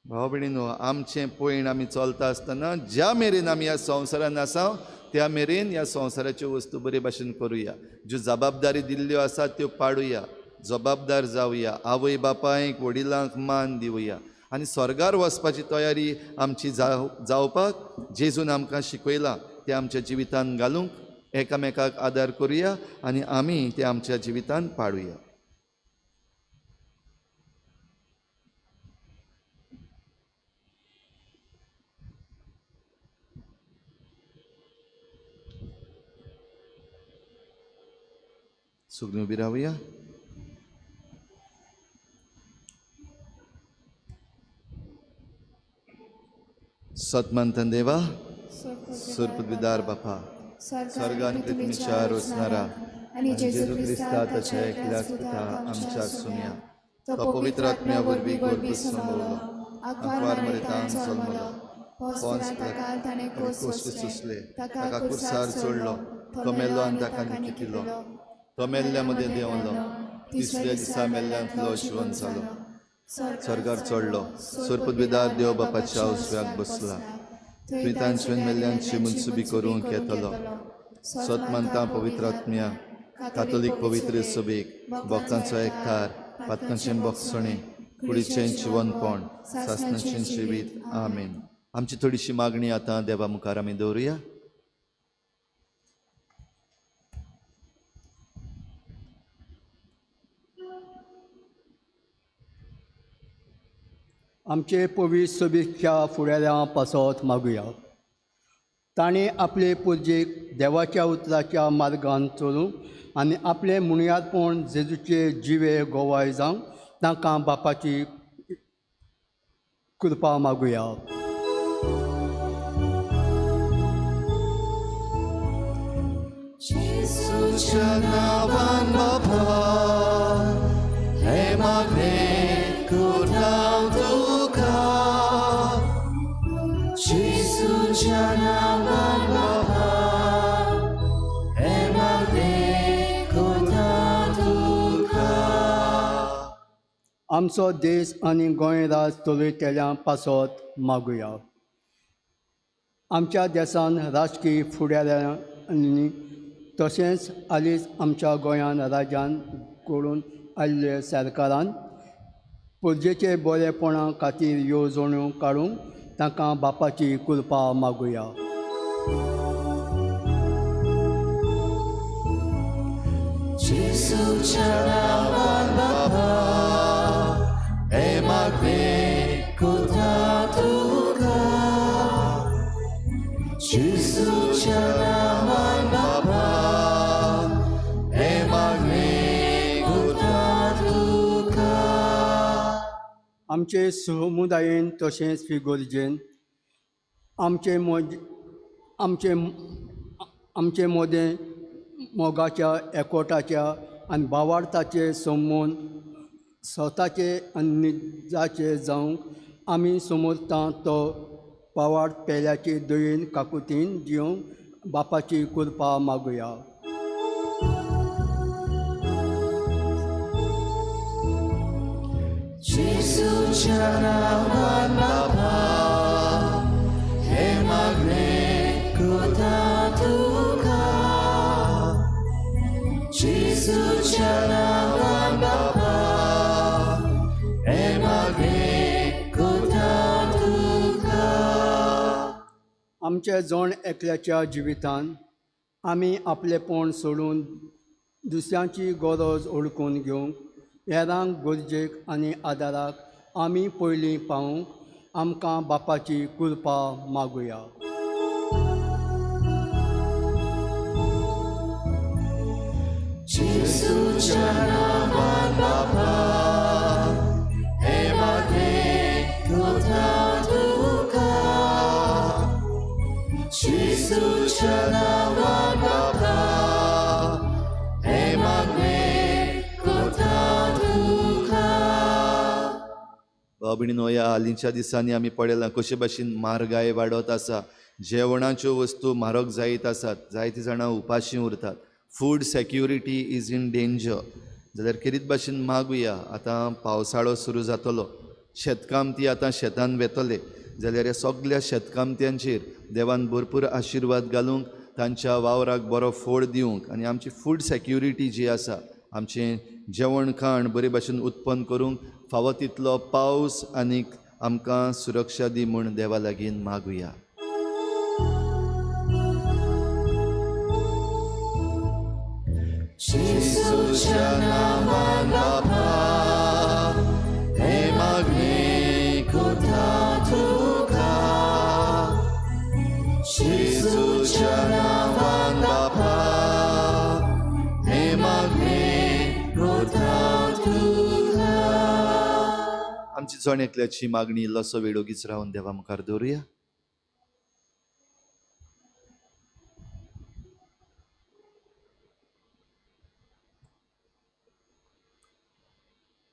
भाव भयणीनो, आमचें पयण आमी चलता आसतना ज्या मेरेन आमी ह्या संवसारान आसा त्या मेरेन ह्या संवसाराच्यो वस्तू बरे भाशेन करुया. ज्यो जबाबदारी दिल्ल्यो आसात त्यो पाडुया, जबाबदार जावया, आवय बापायक वडिलांक मान दिवया आनी स्वर्गार वचपाची तयारी आमची जावपाक जेजून आमकां शिकयलां तें आमच्या जिवितान घालूंक एकामेकाक आदार करुया आनी आमी तें आमच्या जिवितान पाडुया. सगळीं उबी रावया. सतमंतन देवा, सुरपदविदार बापा, स्वर्ग आनी पृथ्वीच्या रचणारा आनी जेजू क्रिस्ता ताच्या एकल्याच पुता आमच्या सुन्या, तो पवित्र आत्म्या वरवीं गर्भ समवलो, आंकवार मरेतान जल्मलो, पोंस कोस सोंसले, ताका कुर्सार चडलो, तो मेलो आनी ताका निकिलो, तो मेल्ल्या मदें देंवलो, तिसऱ्या दिसा मेल्ल्यांतलो जिवन जालो, स्वर्गार चडलो, सुरपदविदार देव बापाच्या उजव्याक बसला, थंय तांचे मेल्ल्यांची मनसुबी करूंक येतलो. सतमंता पवित्र आत्म्या, कातोलीक पवित्र सभेक, भक्तांचो एकठार, पातकांचें बोगसणें, कुडीचें जिवनपण, सासणाचें जिवीत. आमेन. आमची थोडीशी मागणी आतां देवा मुखार आमी दवरुया. आमचे पवित्र सभेच्या फुडाऱ्यां पासत मागुया. ताणें आपले पुर्जेक देवाच्या उतराच्या मार्गान चलूंक आनी आपलें मुणयारपण जेजूचे जिवे गोवाय जावंक तांकां बापाची कृपा मागुया. जेजूच्या नांवान बापा, हे मागणें करता तुका, जेजूच्या नांवान बापा, हे मागणें करता तुका. आमचो देश आनी गोंय राज चलयतल्यां पासत मागुया. आमच्या देशान राजकीय फुडाऱ्यांनी तशेंच हालींच आमच्या गोंयान राज्यान करून आयिल्ले सरकारान पुर्जेचे बरेपणा खातीर येवजण्यो काडूंक तांकां बापाची कृपा मागुया. जेजूच्या नांवान बापा, हे मागणें करता आमचे समुदायेन तशेंच फिगोर्जेन आमचे मोज आमचे आमचे मोदें मोगाच्या एकवटाच्या आनी भावार्थाचे संबंद स्वताचे आनी निजाचे जावंक आमी समजता तो पावार पेल्याचे दयेन काकुतीन जिवंक बापाची कृपा मागुया. जेजूच्या नांवान बापा हें मागणें करता तुका. जेजूच्या नांवान बापा हें मागणें करता तुका. आमच्या जण एकल्याच्या जिवितान आमी आपलेपण सोडून दुसऱ्यांची गरज ओळखून घेवंक हेरांक गरजेक आनी आदाराक आमी पयलीं पावूंक आमकां बापाची कृपा मागुया. जेजूच्या नांवान बापा हें मागणें करता तुका. जेजूच्या नांवान बापा हें मागणें करता तुका. भाव भयणीनो, ह्या हालींच्या दिसांनी आमी पळयलां कशे भाशेन म्हारगाय वाडत आसा, जेवणाच्यो वस्तू म्हारग जायत आसात, जायतीं जाणां उपाशी उरतात. Food security is in danger. जाल्यार खेरीत भाशेन मागुया, आतां पावसाळो सुरू जातलो, शेतकामती आतां शेतान वेतले, जाल्यार ह्या सगल्या शेतकामत्यांचेर देवान भरपूर आशिर्वाद घालूंक, तांच्या वावराक बरो फोड दिवंक आनी आमची फूड सेक्युरिटी जी आसा, आमचें जेवण खाण बरे भाशेन उत्पन्न करूंक फावो तितलो पावस आनीक आमकां सुरक्षा दी म्हूण देवा लागीं मागुया. जेजूच्या नांवान बापा हें मागणें करता तुका. जेजूच्या नांवान बापा हें मागणें करता तुका. आमची जण एकल्याची मागणी इल्लोसो वेळ ओगीच रावन देवा मुखार दवरुया.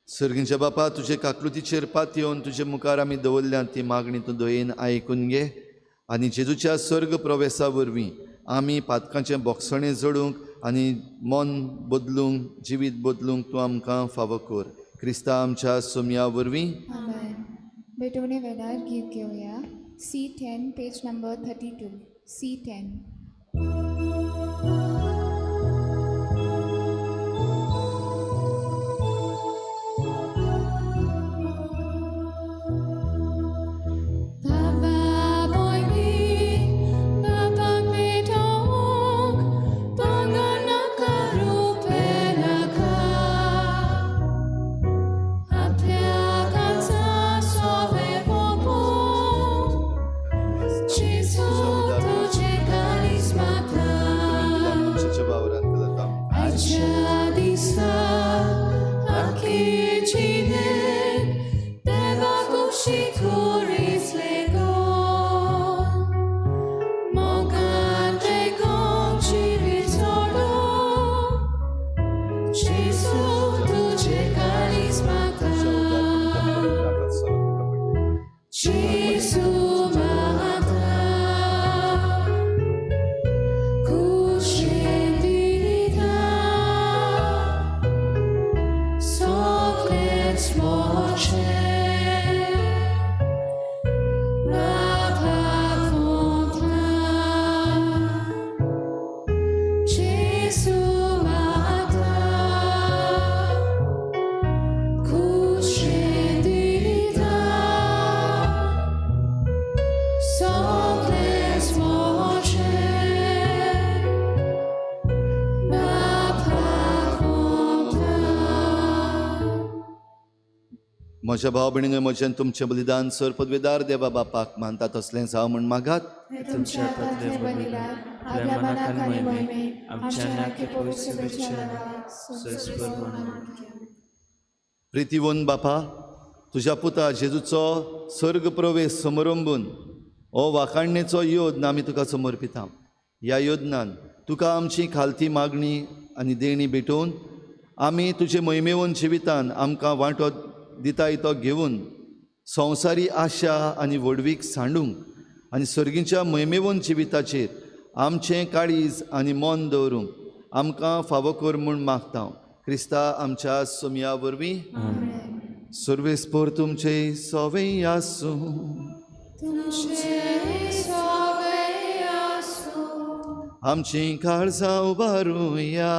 सर्गींच्या बापा, तुजे काकलुतीचेर पात येवन तुजे मुखार आमी दवरल्या ती मागणी तूं दयेन आयकून घे आनी जेजूच्या स्वर्ग प्रवेसा वरवीं आमी पातकांचें बोगसणें जोडूंक आनी मन बदलूंक, जिवीत बदलूंक तूं आमकां फावो कर. क्रिस्ता आमच्या सोमया वरवीं. आमेन. भेटवणे वेळार गीत घेवया. C10 page number 32. C10. म्हज्या भाव भयणीनो, म्हजें तुमचें बलिदान सर पदवेदार देवा बापाक मानता तसलें जावं म्हूण मागात. तुमच्या हातांतलें बलिदान आपल्या मनाक आनी महिमे आमच्या नाके पवित्र प्रितीवन बापा, तुज्या पुता जेजूचो स्वर्ग प्रवेश समरंबून हो वाखाणणेचो योद्न आमी तुका समर्पिता. ह्या योदनान तुका आमची खालती मागणी आनी देणी भेटोवन आमी तुजे मोहिमेवन जिवितान आमकां वांटो दिताय तो घेवन संवसारी आशा आनी व्हडवीक सांडूंक आनी सर्गीच्या मोहिमेवन जिविताचेर आमचें काळीज आनी मन दवरूंक आमकां फावो कर म्हूण मागता. क्रिस्ता आमच्या सोमया वरवीं. सर्वेस्पोर तुमचे सवे आसूं. आमची काळजां उबारुया.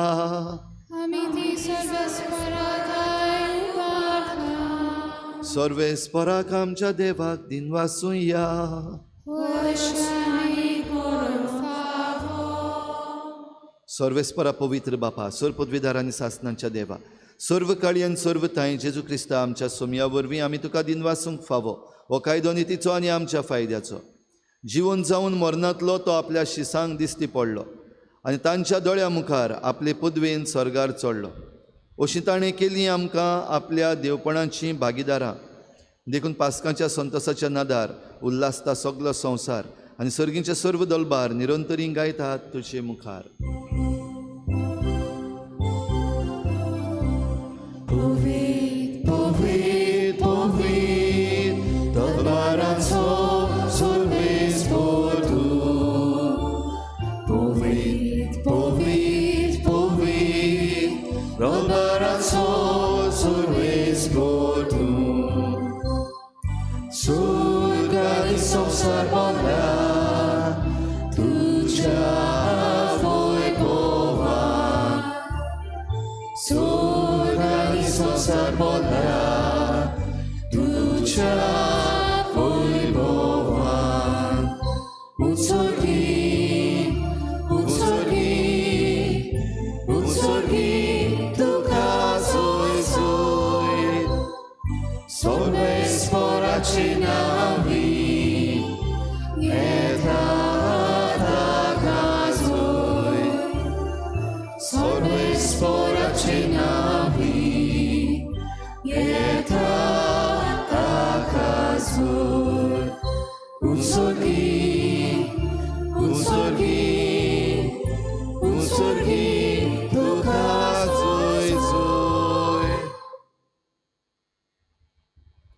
सर्वेस्पराक आमच्या देवाक दिनवासुया. सर्वेस्परा पवित्र बापा, सर्व पदवीदार आनी सासनांच्या देवा, सर्व काळी आनी सर्व तांय जेजू क्रिस्ता आमच्या सोमया वरवीं आमी तुका दिनवासूंक फावो. हो कायदो नितीचो आनी आमच्या फायद्याचो. जिवन जावन मरणांतलो तो आपल्या शिसांक दिश्टी पडलो आनी तांच्या दोळ्या मुखार आपले पदवेन स्वर्गार चडलो. अशी ताणें केली आमकां आपल्या देवपणाची भागीदारां. देखून पास्कांच्या संतोसाच्या नादार उल्हासता सगलो संवसार आनी सर्गींचे सर्व दलबार निरंतरी गायतात तुजे मुखार.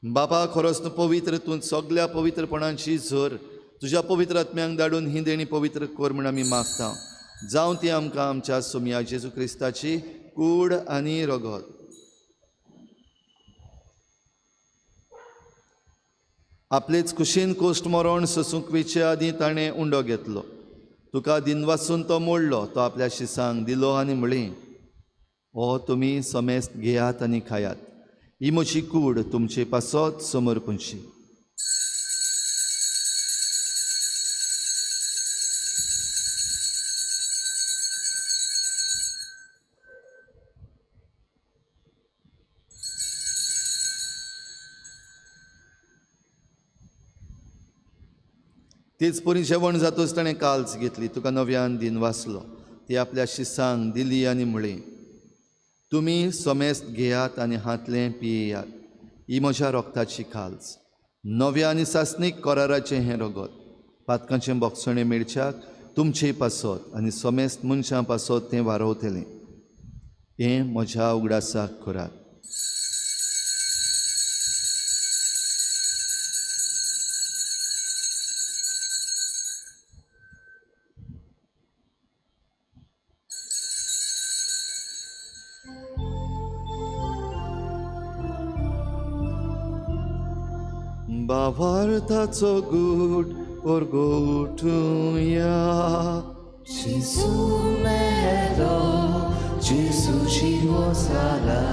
बापा, खरोच तूं पवित्र, तूं सगल्या पवित्रपणाची झर. तुज्या पवित्र आत्म्यांक धाडून ही देणी पवित्र कर म्हूण आमी मागता. जावं ती आमकां आमच्या सोमया जेजू क्रिस्ताची कूड आनी रगत. आपलेच कुशीन कोश्ट मरण सोसूंक वेचे आदीं ताणें उंडो घेतलो. तुका दिनवासून तो मोडलो, तो आपल्या शिसांक दिलो आनी म्हळें, हो तुमी समेस्त घेयात आनी खायात. ही म्हजी कूड तुमचे पासत समर्पणची. तेच परी जेवण जातच ताणें काल्स घेतली, तुका नव्यान दिनवासलो, ती आपल्या शिसांक दिली आनी म्हळें, तुमी समेस्त घेयात आनी हांतलें पियेयात. ही म्हज्या रोगताची खाल्स, नव्या आनी सासणीक कराराचें हें रगत. पातकांचें बोगसणें मेळच्याक तुमचे पासत आनी समेस्त मनशां पासत तें वारवतलें. हें म्हज्या उगडासाक करात. भावार्थाचो गूट परगोटुया. Gesù melo, Gesù ci vuosala,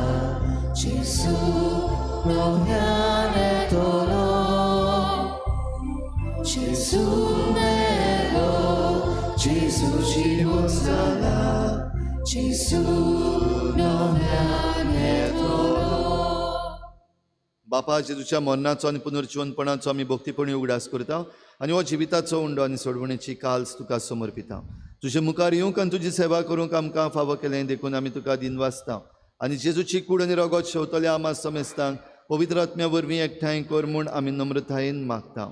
Gesù noviane tolo. Gesù melo, Gesù ci vuosala, Gesù noviane tolo. बापा, जेजूच्या मरणाचो आनी पुनर्जिवनपणाचो आमी भक्तीपणी उगडास करता आनी हो जिविताचो उंडो आनी सोडवणेची काल्स तुका समर्पिता. तुजे मुखार येवंक आनी तुजी सेवा करूंक आमकां फावो केलें देखून आमी तुका दिनवासता. आनी जेजूची कूड आनी रगत शेवतल्या आमा समेस्तांक पवित्र आत्म्या वरवीं एकठांय कर म्हूण आमी नम्रतायेन मागता.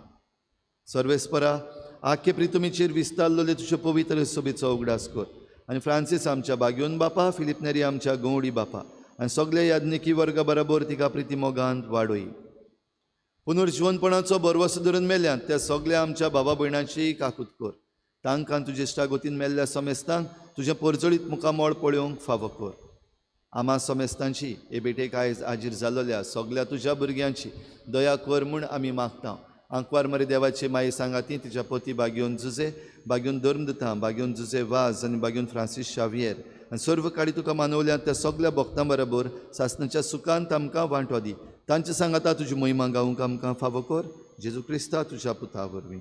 सर्वेस्परा आख्खे प्रितुमीचेर विस्तारलेले तुजे पवित्र सभेचो उगडास कर आनी फ्रांसीस आमच्या बाग्योन बापा, फिलीप नेरी आमच्या गवडी बापा आनी सगळे याज्ञिकी वर्गा बरोबर तिका प्रिती मोगांत वाडय. पुनर्जिवनपणाचो भरवसो धरून मेल्यात त्या सगळ्या आमच्या बाबा भयणाची काकूत कर. तांकां तुजे इश्टागतीन मेल्ल्या समेस्तांक तुजें परजळीत मुखामळ पळोवंक फावो कर. आमा समेस्तांची हे भेटेक आयज हाजीर जाल्ल्या सगळ्या तुज्या भुरग्यांची दया कर म्हूण आमी मागता. आंकवार मरे देवाचे माये सांगाती तिच्या पती बाग्योन जुजे, बाग्योन धर्मदुतां, बाग्योन जुजे वाज आनी बाग्योन फ्रांसीस शावियर आनी सर्व काळी तुका मानवल्या त्या सगळ्या भक्तां बरोबर सासणाच्या सुखांत आमकां वांटो दी. तांचे सांगाता तुजी महिमा गावंक आमकां फावो कर, जेजू क्रिस्ता तुज्या पुता वरवीं.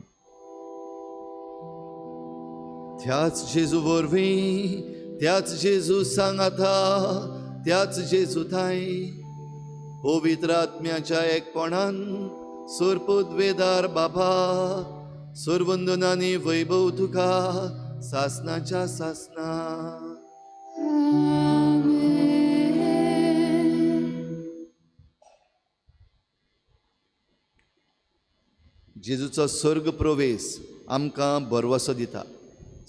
त्याच जेजू वरवीं, त्याच जेजू सांगाता, त्याच जेजू थांय पवित्र आत्म्याच्या एकपणान सोरपुद्वेदार बाबा सोरवंदनानी वैभव तुका सासनाच्या सासना. जेजूचो स्वर्ग प्रवेश आमकां भरवसो दिता.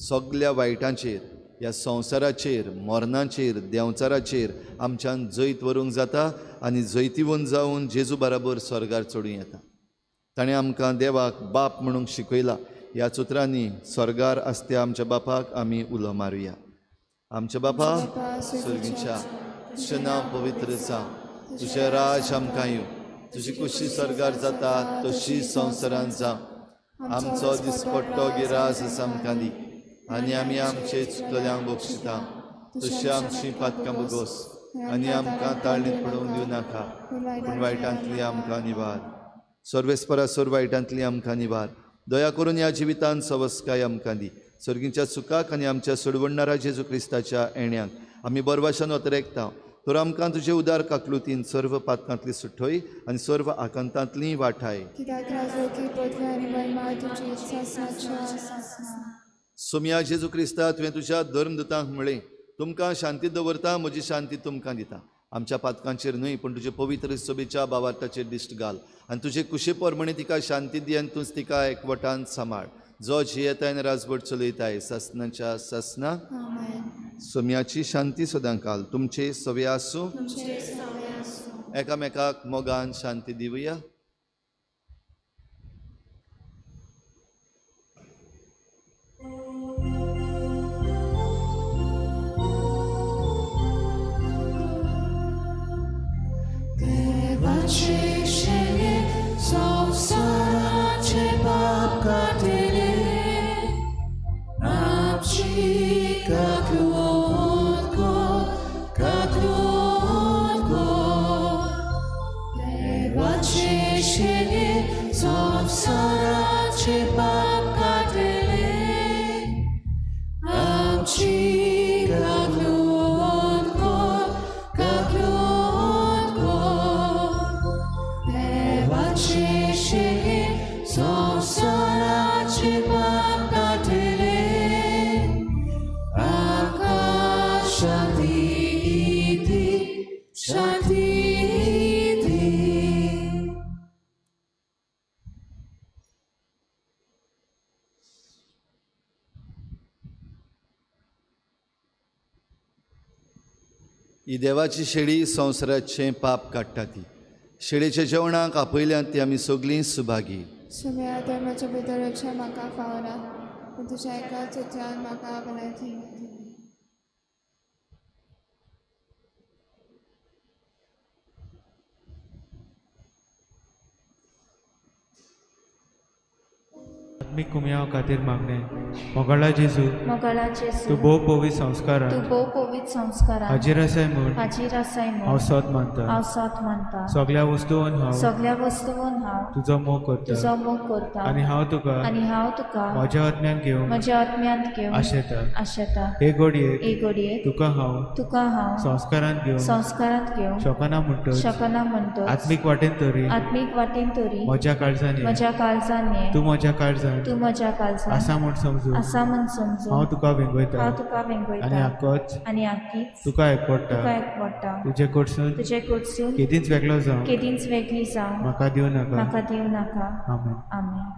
सगल्या वायटांचेर, ह्या संवसाराचेर, मरणाचेर, देंवचाराचेर आमच्यान जैत व्हरूंक जाता आनी जैतिवंत जावन जेजू बराबर स्वर्गार चडूं येता. ताणें आमकां देवाक बाप म्हणूंक शिकयला. ह्या उतरांनी स्वर्गार आसत्या आमच्या बापाक आमी उलो मारुया. आमच्या बापा स्वर्गीच्या, तुजें नांव पवित्र जावं, तुजें राज आमकां येवं, तुजी कुशी स्वर्गार जाता तशी संवसारांत जावं. आमचो दिसपट्टो गिरास आमकां दी आनी आमी आमचे चुकल्यांक बक्षिता तशी आमची पातकां बोगोस आनी आमकां ताळणीत पडोवंक दिवं नाका, पूण वायटांतली आमकां निवार. सर्वेस्परा सर्व वायटांतली आमकां निवार. दया करून ह्या जिवितांत सवस्काय आमकां दी. सर्गीच्या सुखाक आनी आमच्या सोडवणणारा जेजू क्रिस्ताच्या येण्याक आमी बरवाशान अतरेकता. तर आमकां तुजे उदार काकलुतीन सर्व पातकांतली सुठोय आनी सर्व आकांतांतली वाठाय. सोमया जेजू क्रिस्ता, तुवें तुज्या धर्मदुतांक म्हळें, तुमकां शांती दवरता, म्हजी शांती तुमकां दिता. आमच्या पातकांचेर न्हय पूण तुजे पवित्र सभेच्या बावार्थाचेर दिश्ट घाल आनी तुजे कुशे प्रमाणे तिका शांती दी आनी तूंच तिका एकवटान सांबाळ, जो जियेताय आनी राजवट चलयताय सासनाच्या सासना. सोम्याची शांती सदांकाल तुमचे सवे आसूं. एकामेकाक मोगान शांती दिवया. देवाचे शेणे संवसाराचे पाप काडटले, आमची काकूत कर, काकूत कर. देवाचे शेणे संवसाराचे पाप काडटले, आमची काकूत कर, काकूत कर. देवाचे शेणे संवसाराचे पाप काडटले, आमकां शांती दी, शांती दी. ही देवाची शेळी संवसाराचें पाप काडटा. ती शेळेच्या जेवणाक आपयल्यात ती आमी सगळीं सुभागी. सोम्या धर्माच्या भितरच्या म्हाका फावना, पूण तुज्या एकाच उतरान म्हाका भलायकी मेळटली. आत्मीक कुमयाव खातीर मागणें. मोगाळा जेजू, मोगाळा जेजू, तूं भोव पवित्र संस्कारान, तूं भोव पवित्र संस्कारान हाजीर आसाय म्हूण, हाजीर आसाय म्हूण हांव सोद मानता, हांव सोद मानता. सगळ्या वस्तून हांव, सगळ्या वस्तून हांव तुजो मोग करता, तुजो मोग करता आनी हांव तुका, आनी हांव तुका म्हज्या आत्म्यान घेवंक, म्हज्या आत्म्यांत घेवंक आशेता, आशेता. हे घडयेक, हे घडयेक तुका हांव, तुका हांव संस्कारांत घेवंक, संस्कारांत घेवंक शकना म्हणटच, शकना म्हणटच आत्मीक वाटेन तरी, आत्मीक वाटेन तरी म्हज्या काळजान ये, म्हज्या काळजान ये, तूं म्हज्या काळजान, तूं म्हज्या काळजांत आसा म्हूण समजून आसा म्हूण समजून हांव तुका वेंगयता हांव तुका वेंगयता आनी आकोच आनी आकीच तुका एकवडटा तुका एकवडटा. तुजे कडसून तुजे कडसून केदींच वेगळो जावं केदींच वेगळी जावं म्हाका दिवं नाका. म्हाका दिवं नाका. आमेन. आमेन.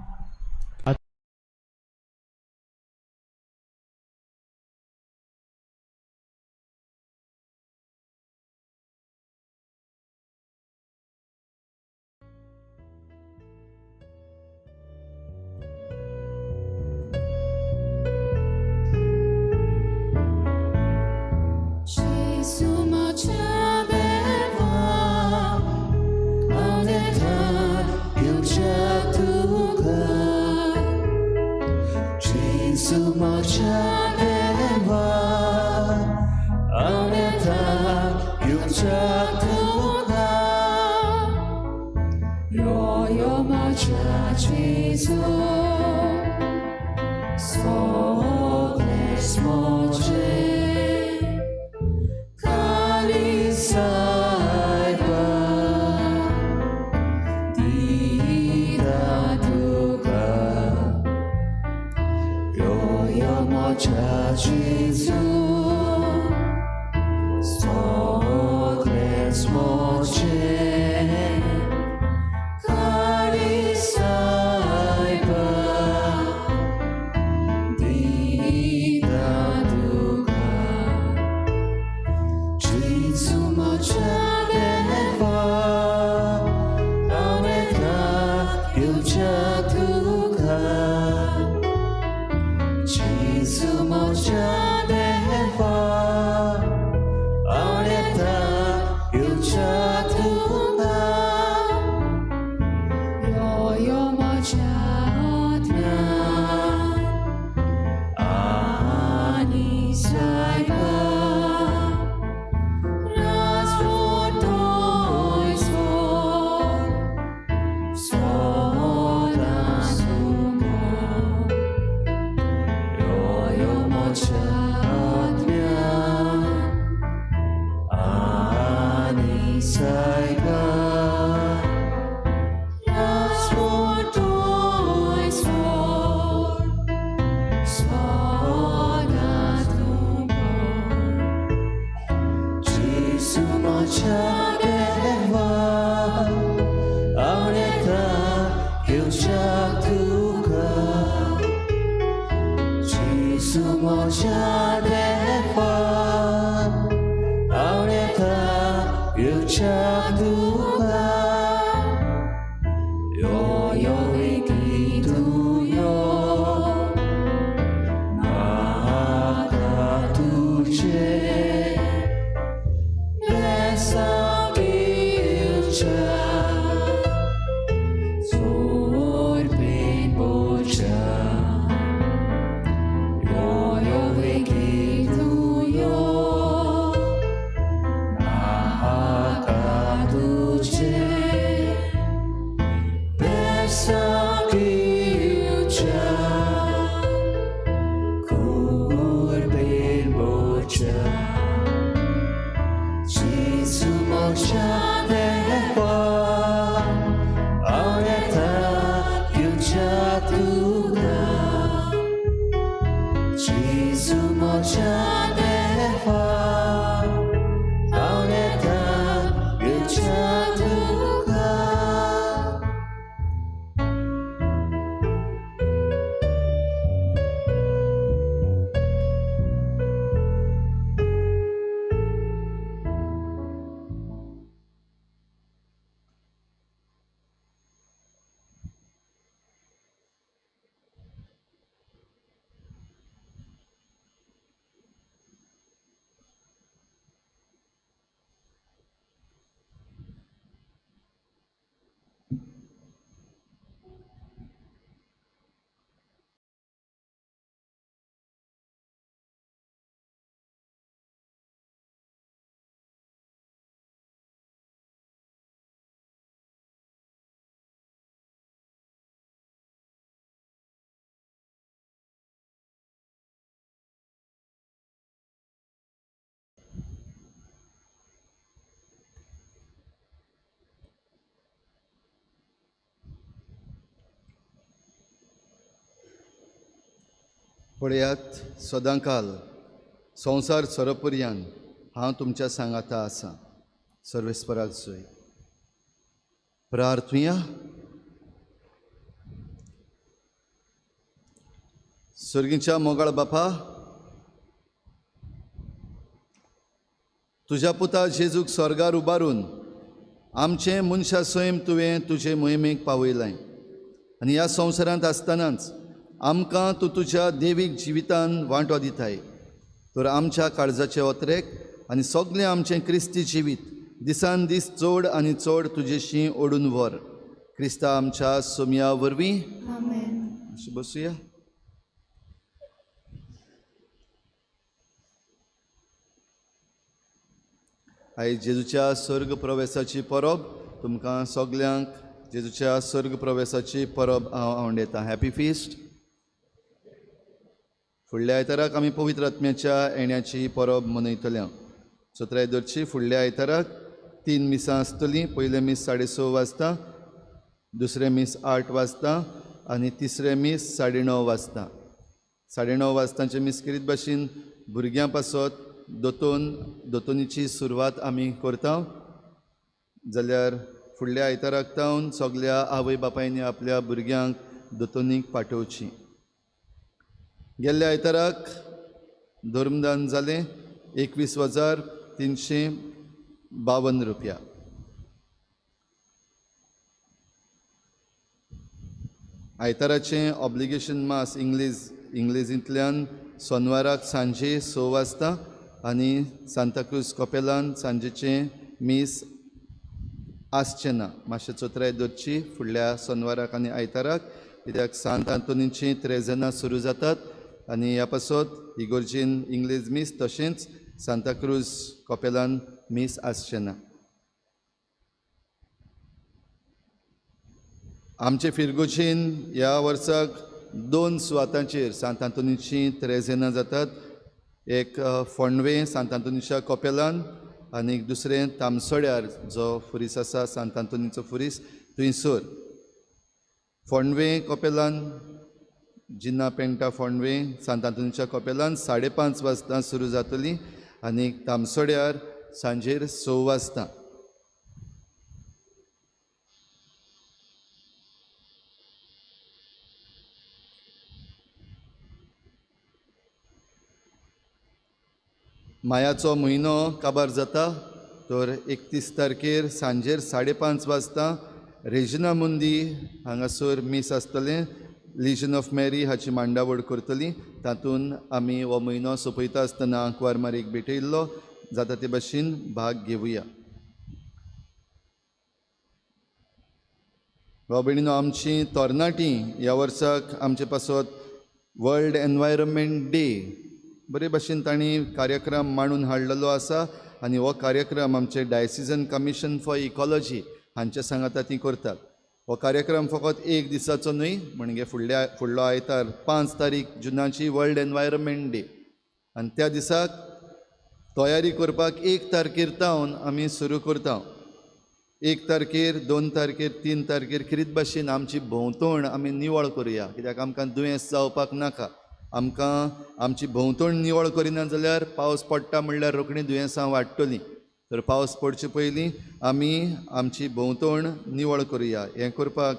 पळयात, सदांकाल संवसार सरपर्यान हांव तुमच्या सांगाता आसा. सर्वेस्पराक जोय. प्रार्थुया. सर्गीच्या मोगाळ बापा, तुज्या पुता जेजूक स्वर्गार उबारून आमचें मनशा सैम तुवें तुजे मोहिमेक पावयलें आनी ह्या संवसारांत आसतनाच आमकां तूं तुज्या देवीक जिवितान वांटो दिताय. तर आमच्या काळजाचे ओतरेक आनी सगळें आमचें क्रिस्ती जिवीत दिसान दीस चड आनी चड तुजेशी ओडून व्हर. क्रिस्ता आमच्या सोमया वरवीं. आमेन. बसुया. आयज जेजूच्या स्वर्ग प्रवेसाची परब. तुमकां सगल्यांक जेजूच्या स्वर्ग प्रवेसाची परब हांव आवडटा. Happy feast. फुडल्या आयताराक आमी पवित्र आत्म्याच्या येण्याची परब मनयतले. सतराय दरची फुडल्या आयताराक 3 मिसां आसतलीं. पयलें मीस 6:30 वाजता, दुसरें मीस 8 वाजता आनी तिसरें मीस 9:30 वाजता. 9:30 वाजताचें मीस करीत भाशेन भुरग्यां पासत दोतोनीची सुरवात आमी करता. जाल्यार फुडल्या आयताराक तावन सगल्या आवय बापायनी आपल्या भुरग्यांक दोतोनीक पाठोवची. गेल्ल्या आयताराक धर्मदान जालें 21,352 रुपया. आयताराचें ऑब्लिगेशन मास इंग्लेजींतल्यान सोनवाराक सांजे 6 वाजता आनी सांताक्रूज कपेलान सांजेचें मीस आसचें ना. मातशें चोत्राय दवरची फुडल्या सोनवाराक आनी आयताराक, कित्याक सांत आंतोनीचीं त्रेजनां सुरू जातात आनी ह्या पासत इगोर्जीन इंग्लेज मीस तशेंच सांताक्रूज कपेलान मीस आसचें ना. आमचे फिरगोजीन ह्या वर्साक 2 सुवातांचेर सांत आंतोनीचीं त्रेजेनां जातात. एक फोंडवे सांत आंतोनीच्या कपेलान आनी दुसरें तामसोड्यार जो फुरीस आसा सांत आंतोनीचो फुरीस थंयसर. फोंडवे कपेलान जिन्ना पेंटा फोंडवे सांत आंतोनीच्या कपेलान 5:30 वाजता सुरू जातली आनी तामसोड्यार सांजेर 6 वाजता. मायाचो म्हयनो काबार जाता तर 31 तारखेर सांजेर 5:30 वाजता रेजिना मुंदी हांगासर मीस आसतलें. लिजन ऑफ मॅरी हाची मांडावळ करतली. तातूंत आमी हो म्हयनो सोंपयता आसतना आंकवार मारीक भेटयल्लो जाता ते भाशेन भाग घेवया. भाव भयणीनो, आमची तरणाटी ह्या वर्साक आमचे पासत वर्ल्ड एनवायरमेंट डे बरे भाशेन तांणी कार्यक्रम मांडून हाडलेलो आसा आनी हो कार्यक्रम आमचे डायसिजन कमिशन फॉर इकॉलॉजी हांच्या सांगाता ती करतात. हो कार्यक्रम फकत एक दिसाचो न्हय, म्हणजे फुडलो आयतार 5 तारीख जुनाची वर्ल्ड एनवायरमेंट डे आनी त्या दिसाक तयारी करपाक 1 तारखेर तावन आमी सुरू करता. 1 तारखेर, 2 तारखेर, 3 तारखेर खेरीत भाशेन आमची भोंवतण आमी निवळ करुया, कित्याक आमकां दुयेंस जावपाक नाका. आमकां आमची भोंवतण निवळ करिना जाल्यार पावस पडटा म्हणल्यार रोखडी दुयेंसां वाडटलीं. तर पावस पडचे पयलीं आमी आमची भोंवतण निवळ करुया. हें करपाक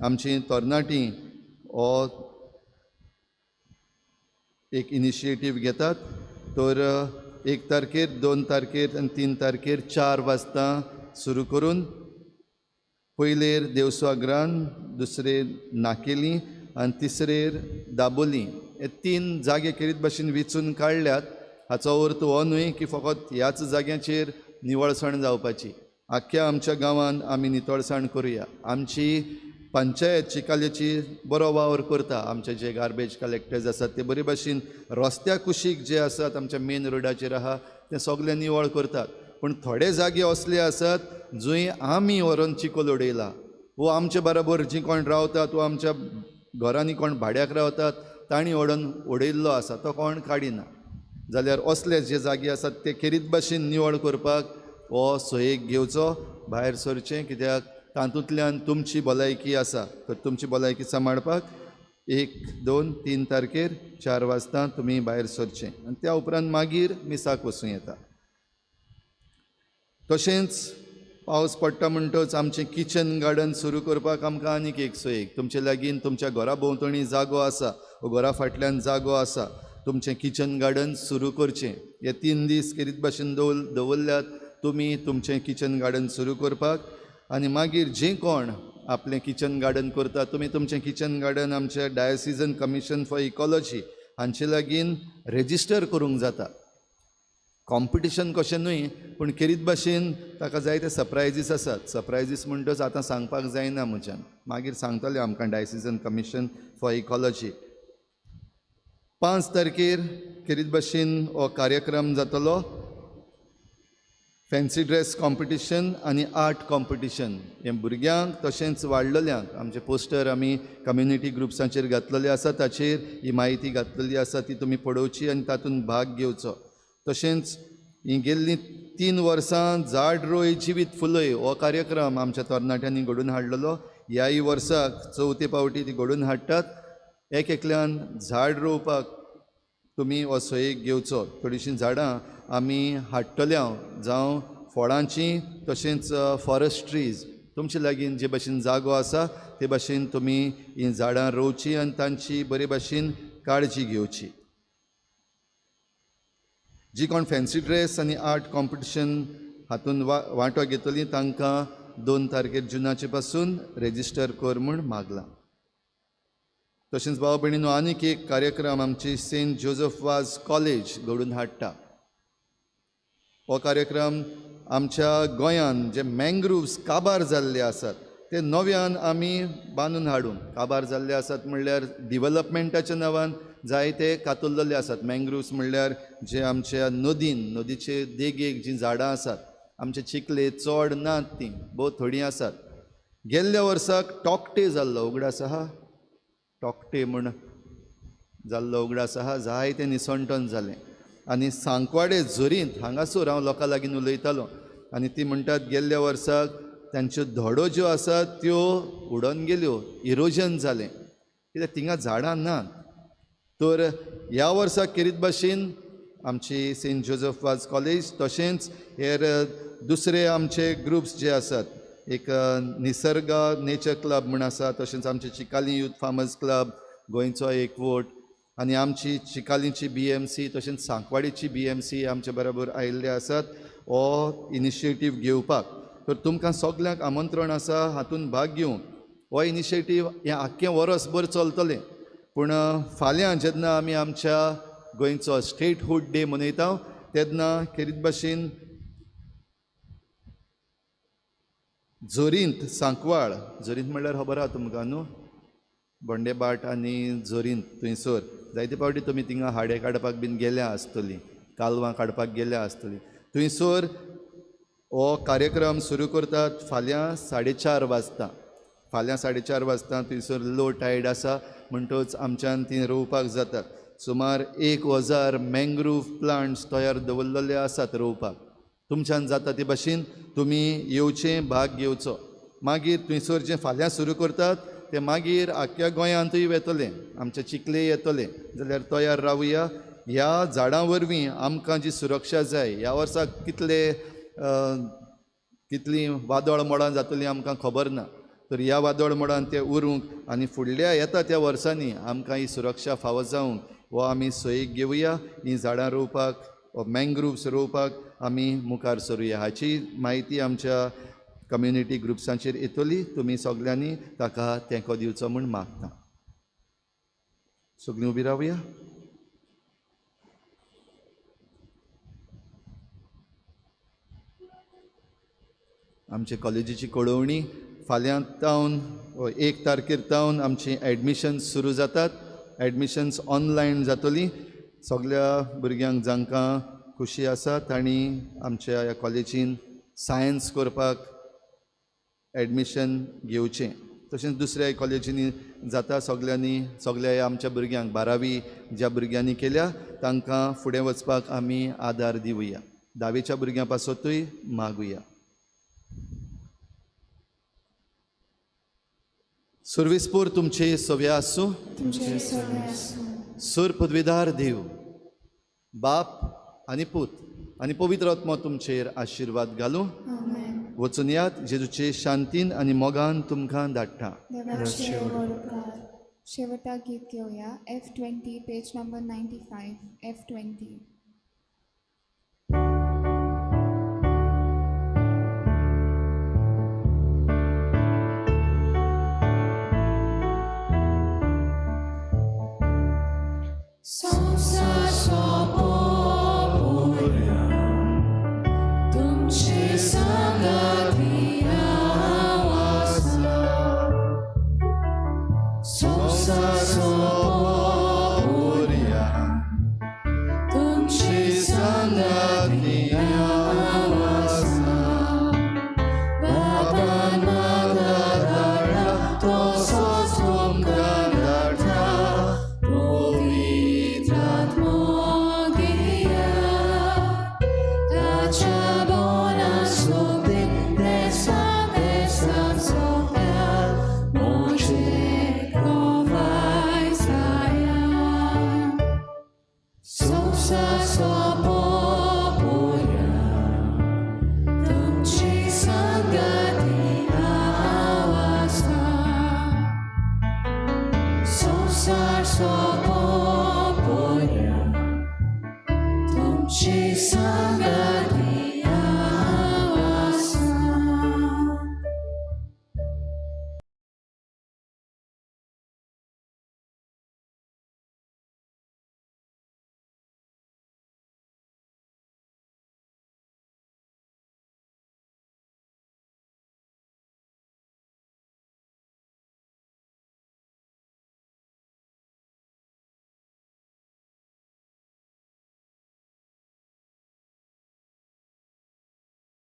आमची तरणाटीं हो एक इनिशिएटीव घेतात. तर 1 तारखेर, 2 तारखेर आनी 3 तारखेर 4 वाजता सुरू करून पयलेर देवस्वाग्रान, दुसरेर नाकेली आनी तिसरेर दाबोली हे 3 जागे खेरीत भाशेन वेंचून काडल्यात. हाचो अर्थ हो न्हय की फकत ह्याच जाग्याचेर निवळसाण जावपाची. आख्ख्या आमच्या गांवांत आमी नितळसाण करुया. आमची पंचायत चिकालेची बरो वावर करता. आमचे जे गार्बेज कलेक्टर्स आसात ते बरे भाशेन रस्त्या कुशीक जे आसात आमच्या मेन रोडाचेर आहा ते सगळे निवळ करतात. पूण थोडे जागे असले आसात जंय आमी व्हरून चिखल उडयला वो आमचे बरोबर जी कोण रावतात वो आमच्या घरांनी कोण भाड्याक रावतात तांणी व्हडून उडयल्लो आसा तो कोण काडिना. जाल्यार असले जे जागे आसात ते खेरीत भाशेन निवळ करपाक हो सोयेक घेवचो, भायर सरचें, कित्याक तातूंतल्यान तुमची भलायकी आसा. तर तुमची भलायकी सांबाळपाक 1, 2, 3 तारखेर 4 वाजता तुमी भायर सरचें आनी त्या उपरांत मागीर मिसाक वचूं येता. तशेंच पावस पडटा म्हणटच आमचें किचन गार्डन सुरू करपाक आमकां आनीक एक सोयीक तुमचे लागीं तुमच्या घरा भोंवतणी जागो आसा वो घरा फाटल्यान जागो आसा, तुमचें किचन गार्डन सुरू करचें. हे 3 दीस खेरीत भाशेन दवरल्यात तुमी तुमचें किचन गार्डन सुरू करपाक. आनी मागीर जे कोण आपलें किचन गार्डन करता तुमी तुमचें किचन गार्डन आमच्या डायोसिजन कमिशन फॉर इकॉलॉजी हांचे लागीं रेजिस्टर करूंक जाता. कॉम्पिटिशन कशें न्हय पूण खेरीत भाशेन ताका जायते सरप्रायजीस आसात. सरप्रायजीस म्हणटच आतां सांगपाक जायना म्हज्यान, मागीर सांगतलें आमकां डायोसिजन कमिशन फॉर इकॉलॉजी. 5 तारखेर खेरीत भाशेन हो कार्यक्रम जातलो, फॅन्सी ड्रेस कॉम्पिटिशन आनी आर्ट कॉम्पिटिशन. हें भुरग्यांक तशेंच वाडलेल्यांक आमचे पोस्टर आमी कम्युनिटी ग्रुप्सांचेर घातलेले आसा ताचेर ही म्हायती घातलेली आसा ती तुमी पळोवची आनी तातूंत भाग घेवचो. तशेंच ही गेल्लीं 3 वर्सां झाड रोय जिवीत फुलय हो कार्यक्रम आमच्या तरणाट्यांनी घडोवन हाडलेलो. ह्याय वर्साक 4थे फावटी ती घडोवन हाडटात. एक एकल्यान झाड रोवपाक तुमी हो सोयीक घेवचो. थोडीशीं झाडां आमी हाडटल्या जावं फळांचीं तशेंच फॉरेस्ट ट्रीज. तुमचे लागीं जे भाशेन जागो आसा ते भाशेन तुमी हीं झाडां रोवचीं आनी तांची बरे भाशेन काळजी घेवची. जी कोण फॅन्सी ड्रेस आनी आर्ट कॉम्पिटिशन हातूंत वांटो घेतली तांकां 2 तारखेर जुनाचे पासून रेजिस्टर कर म्हूण मागलां. तशेंच भाव भयणीनो आनीक एक कार्यक्रम आमची सेंट जोजफ वाज कॉलेज घडोवन हाडटा. हो कार्यक्रम आमच्या गोंयान जे मँग्रुव्स काबार जाल्ले आसात ते नव्यान आमी बांदून हाडून, काबार जाल्ले आसात म्हणल्यार डिवलपमेंटाच्या नांवान जायते कातुल्लेले आसात. मँग्रुव्स म्हणल्यार जे आमच्या नदीन नदीचे देगेक जीं झाडां आसात, आमचे चिखले चड नात, तीं भोव थोडीं आसात. गेल्ल्या वर्साक टॉकटे जाल्लो उगडास आहा, टॉकटे म्हूण जाल्लो उगडास आहा, जायतें निसणटन जालें. आनी सांकवाडे झरींत हांगासर हांव लोकां लागीं उलयतालो आनी ती म्हणटात गेल्ल्या वर्साक तांच्यो धडो ज्यो आसात त्यो उडोन गेल्यो, इरोजन जालें कित्याक थिंगा झाडां नात. तर ह्या वर्साक खेरीत भाशेन आमची सेंट जोजफ वाज कॉलेज तशेंच हेर दुसरे आमचे ग्रुप्स जे आसात, एक निसर्ग नेचर क्लब म्हूण आसा, तशेंच आमचे चिकाली यूथ फार्मर्स क्लब, गोंयचो एकवोट आनी आमची चिकालीची BMC तशेंच सांकवाडीची BMC आमचे बरोबर आयिल्ले आसात हो इनिशिएटीव घेवपाक. तर तुमकां सगल्यांक आमंत्रण आसा हातूंत भाग घेवंक. हो इनिशिएटीव हें आख्खें वर्सभर चलतलें, पूण फाल्यां जेन्ना आमी आमच्या गोंयचो स्टेटहूड डे मनयता तेन्ना खेरीत भाशेन झरींत सांकवाळ, झरींत म्हणल्यार खबर आहा तुमकां न्हू, बोंडेभाट आनी झरींत थंयसर जायते फावटी तुमी थिंगा हाडे काडपाक बीन गेल्या आसतली, कालवां काडपाक गेल्या आसतली. थंयसर हो कार्यक्रम सुरू करतात फाल्यां 4:30 वाजता. फाल्यां 4:30 वाजता थंयसर लो टायड आसा म्हणटच आमच्यान ती रोवपाक जातात. सुमार 1000 मँग्रूव प्लांट्स तयार दवरलेले आसात रोवपाक. तुमच्यान जाता ते भाशेन तुमी येवचें, भाग घेवचो. मागीर थंयसर जें फाल्यां सुरू करतात तें मागीर आख्ख्या गोंयांतूय वेतलें, आमच्या चिखले येतलें. जाल्यार तयार रावया. ह्या झाडां वरवीं आमकां जी सुरक्षा जाय, ह्या वर्साक कितले कितलीं वादळ मोडां जातलीं आमकां खबर ना, तर ह्या वादळ मोडान ते उरूंक आनी फुडल्या येता त्या वर्सांनी आमकां ही सुरक्षा फावो जावंक हो आमी सोयीक घेवया. हीं झाडां रोवपाक, मँग्रुव्स रोवपाक आमी मुखार सरुया. हाची म्हायती आमच्या कम्युनिटी ग्रुप्सांचेर येतली. तुमी सगल्यांनी ताका तेंको दिवचो म्हूण मागता. सगळीं उबी रावया. आमचे कॉलेजीची कळोवणी फाल्यां तावन 1 तारखेर तावन आमची एडमिशन्स सुरू जातात. एडमिशन्स ऑनलायन जातली. सगळ्या भुरग्यांक जांकां खुशी आसा तांणी आमच्या ह्या कॉलेजीन सायन्स करपाक एडमिशन घेवचें. तशेंच दुसऱ्या कॉलेजींनी जाता. सगल्यांनी सगल्या आमच्या भुरग्यांक 12वी ज्या भुरग्यांनी केल्या तांकां फुडें वचपाक आमी आदार दिवया. 10वेच्या भुरग्यां पासतूय मागुया. सुर्विसपूर तुमचे सव्या आसूं. तुमचे सगळे आसूं. सूर पदवीदार देव बाप आनी पूत आनी पवित्र आत्मो तुमचेर आशिर्वाद घालूं. आमेन. वचून यात, जेजूचे शांतीन आनी मोगान तुमकां धाडटा. देवाचे व्हड उपकार. शेवटाक गीत घेवया. F20, page number 95, F20. संवसार सोंपोपर्यंत तुमचे सांगाती हांव आसा. संवसार.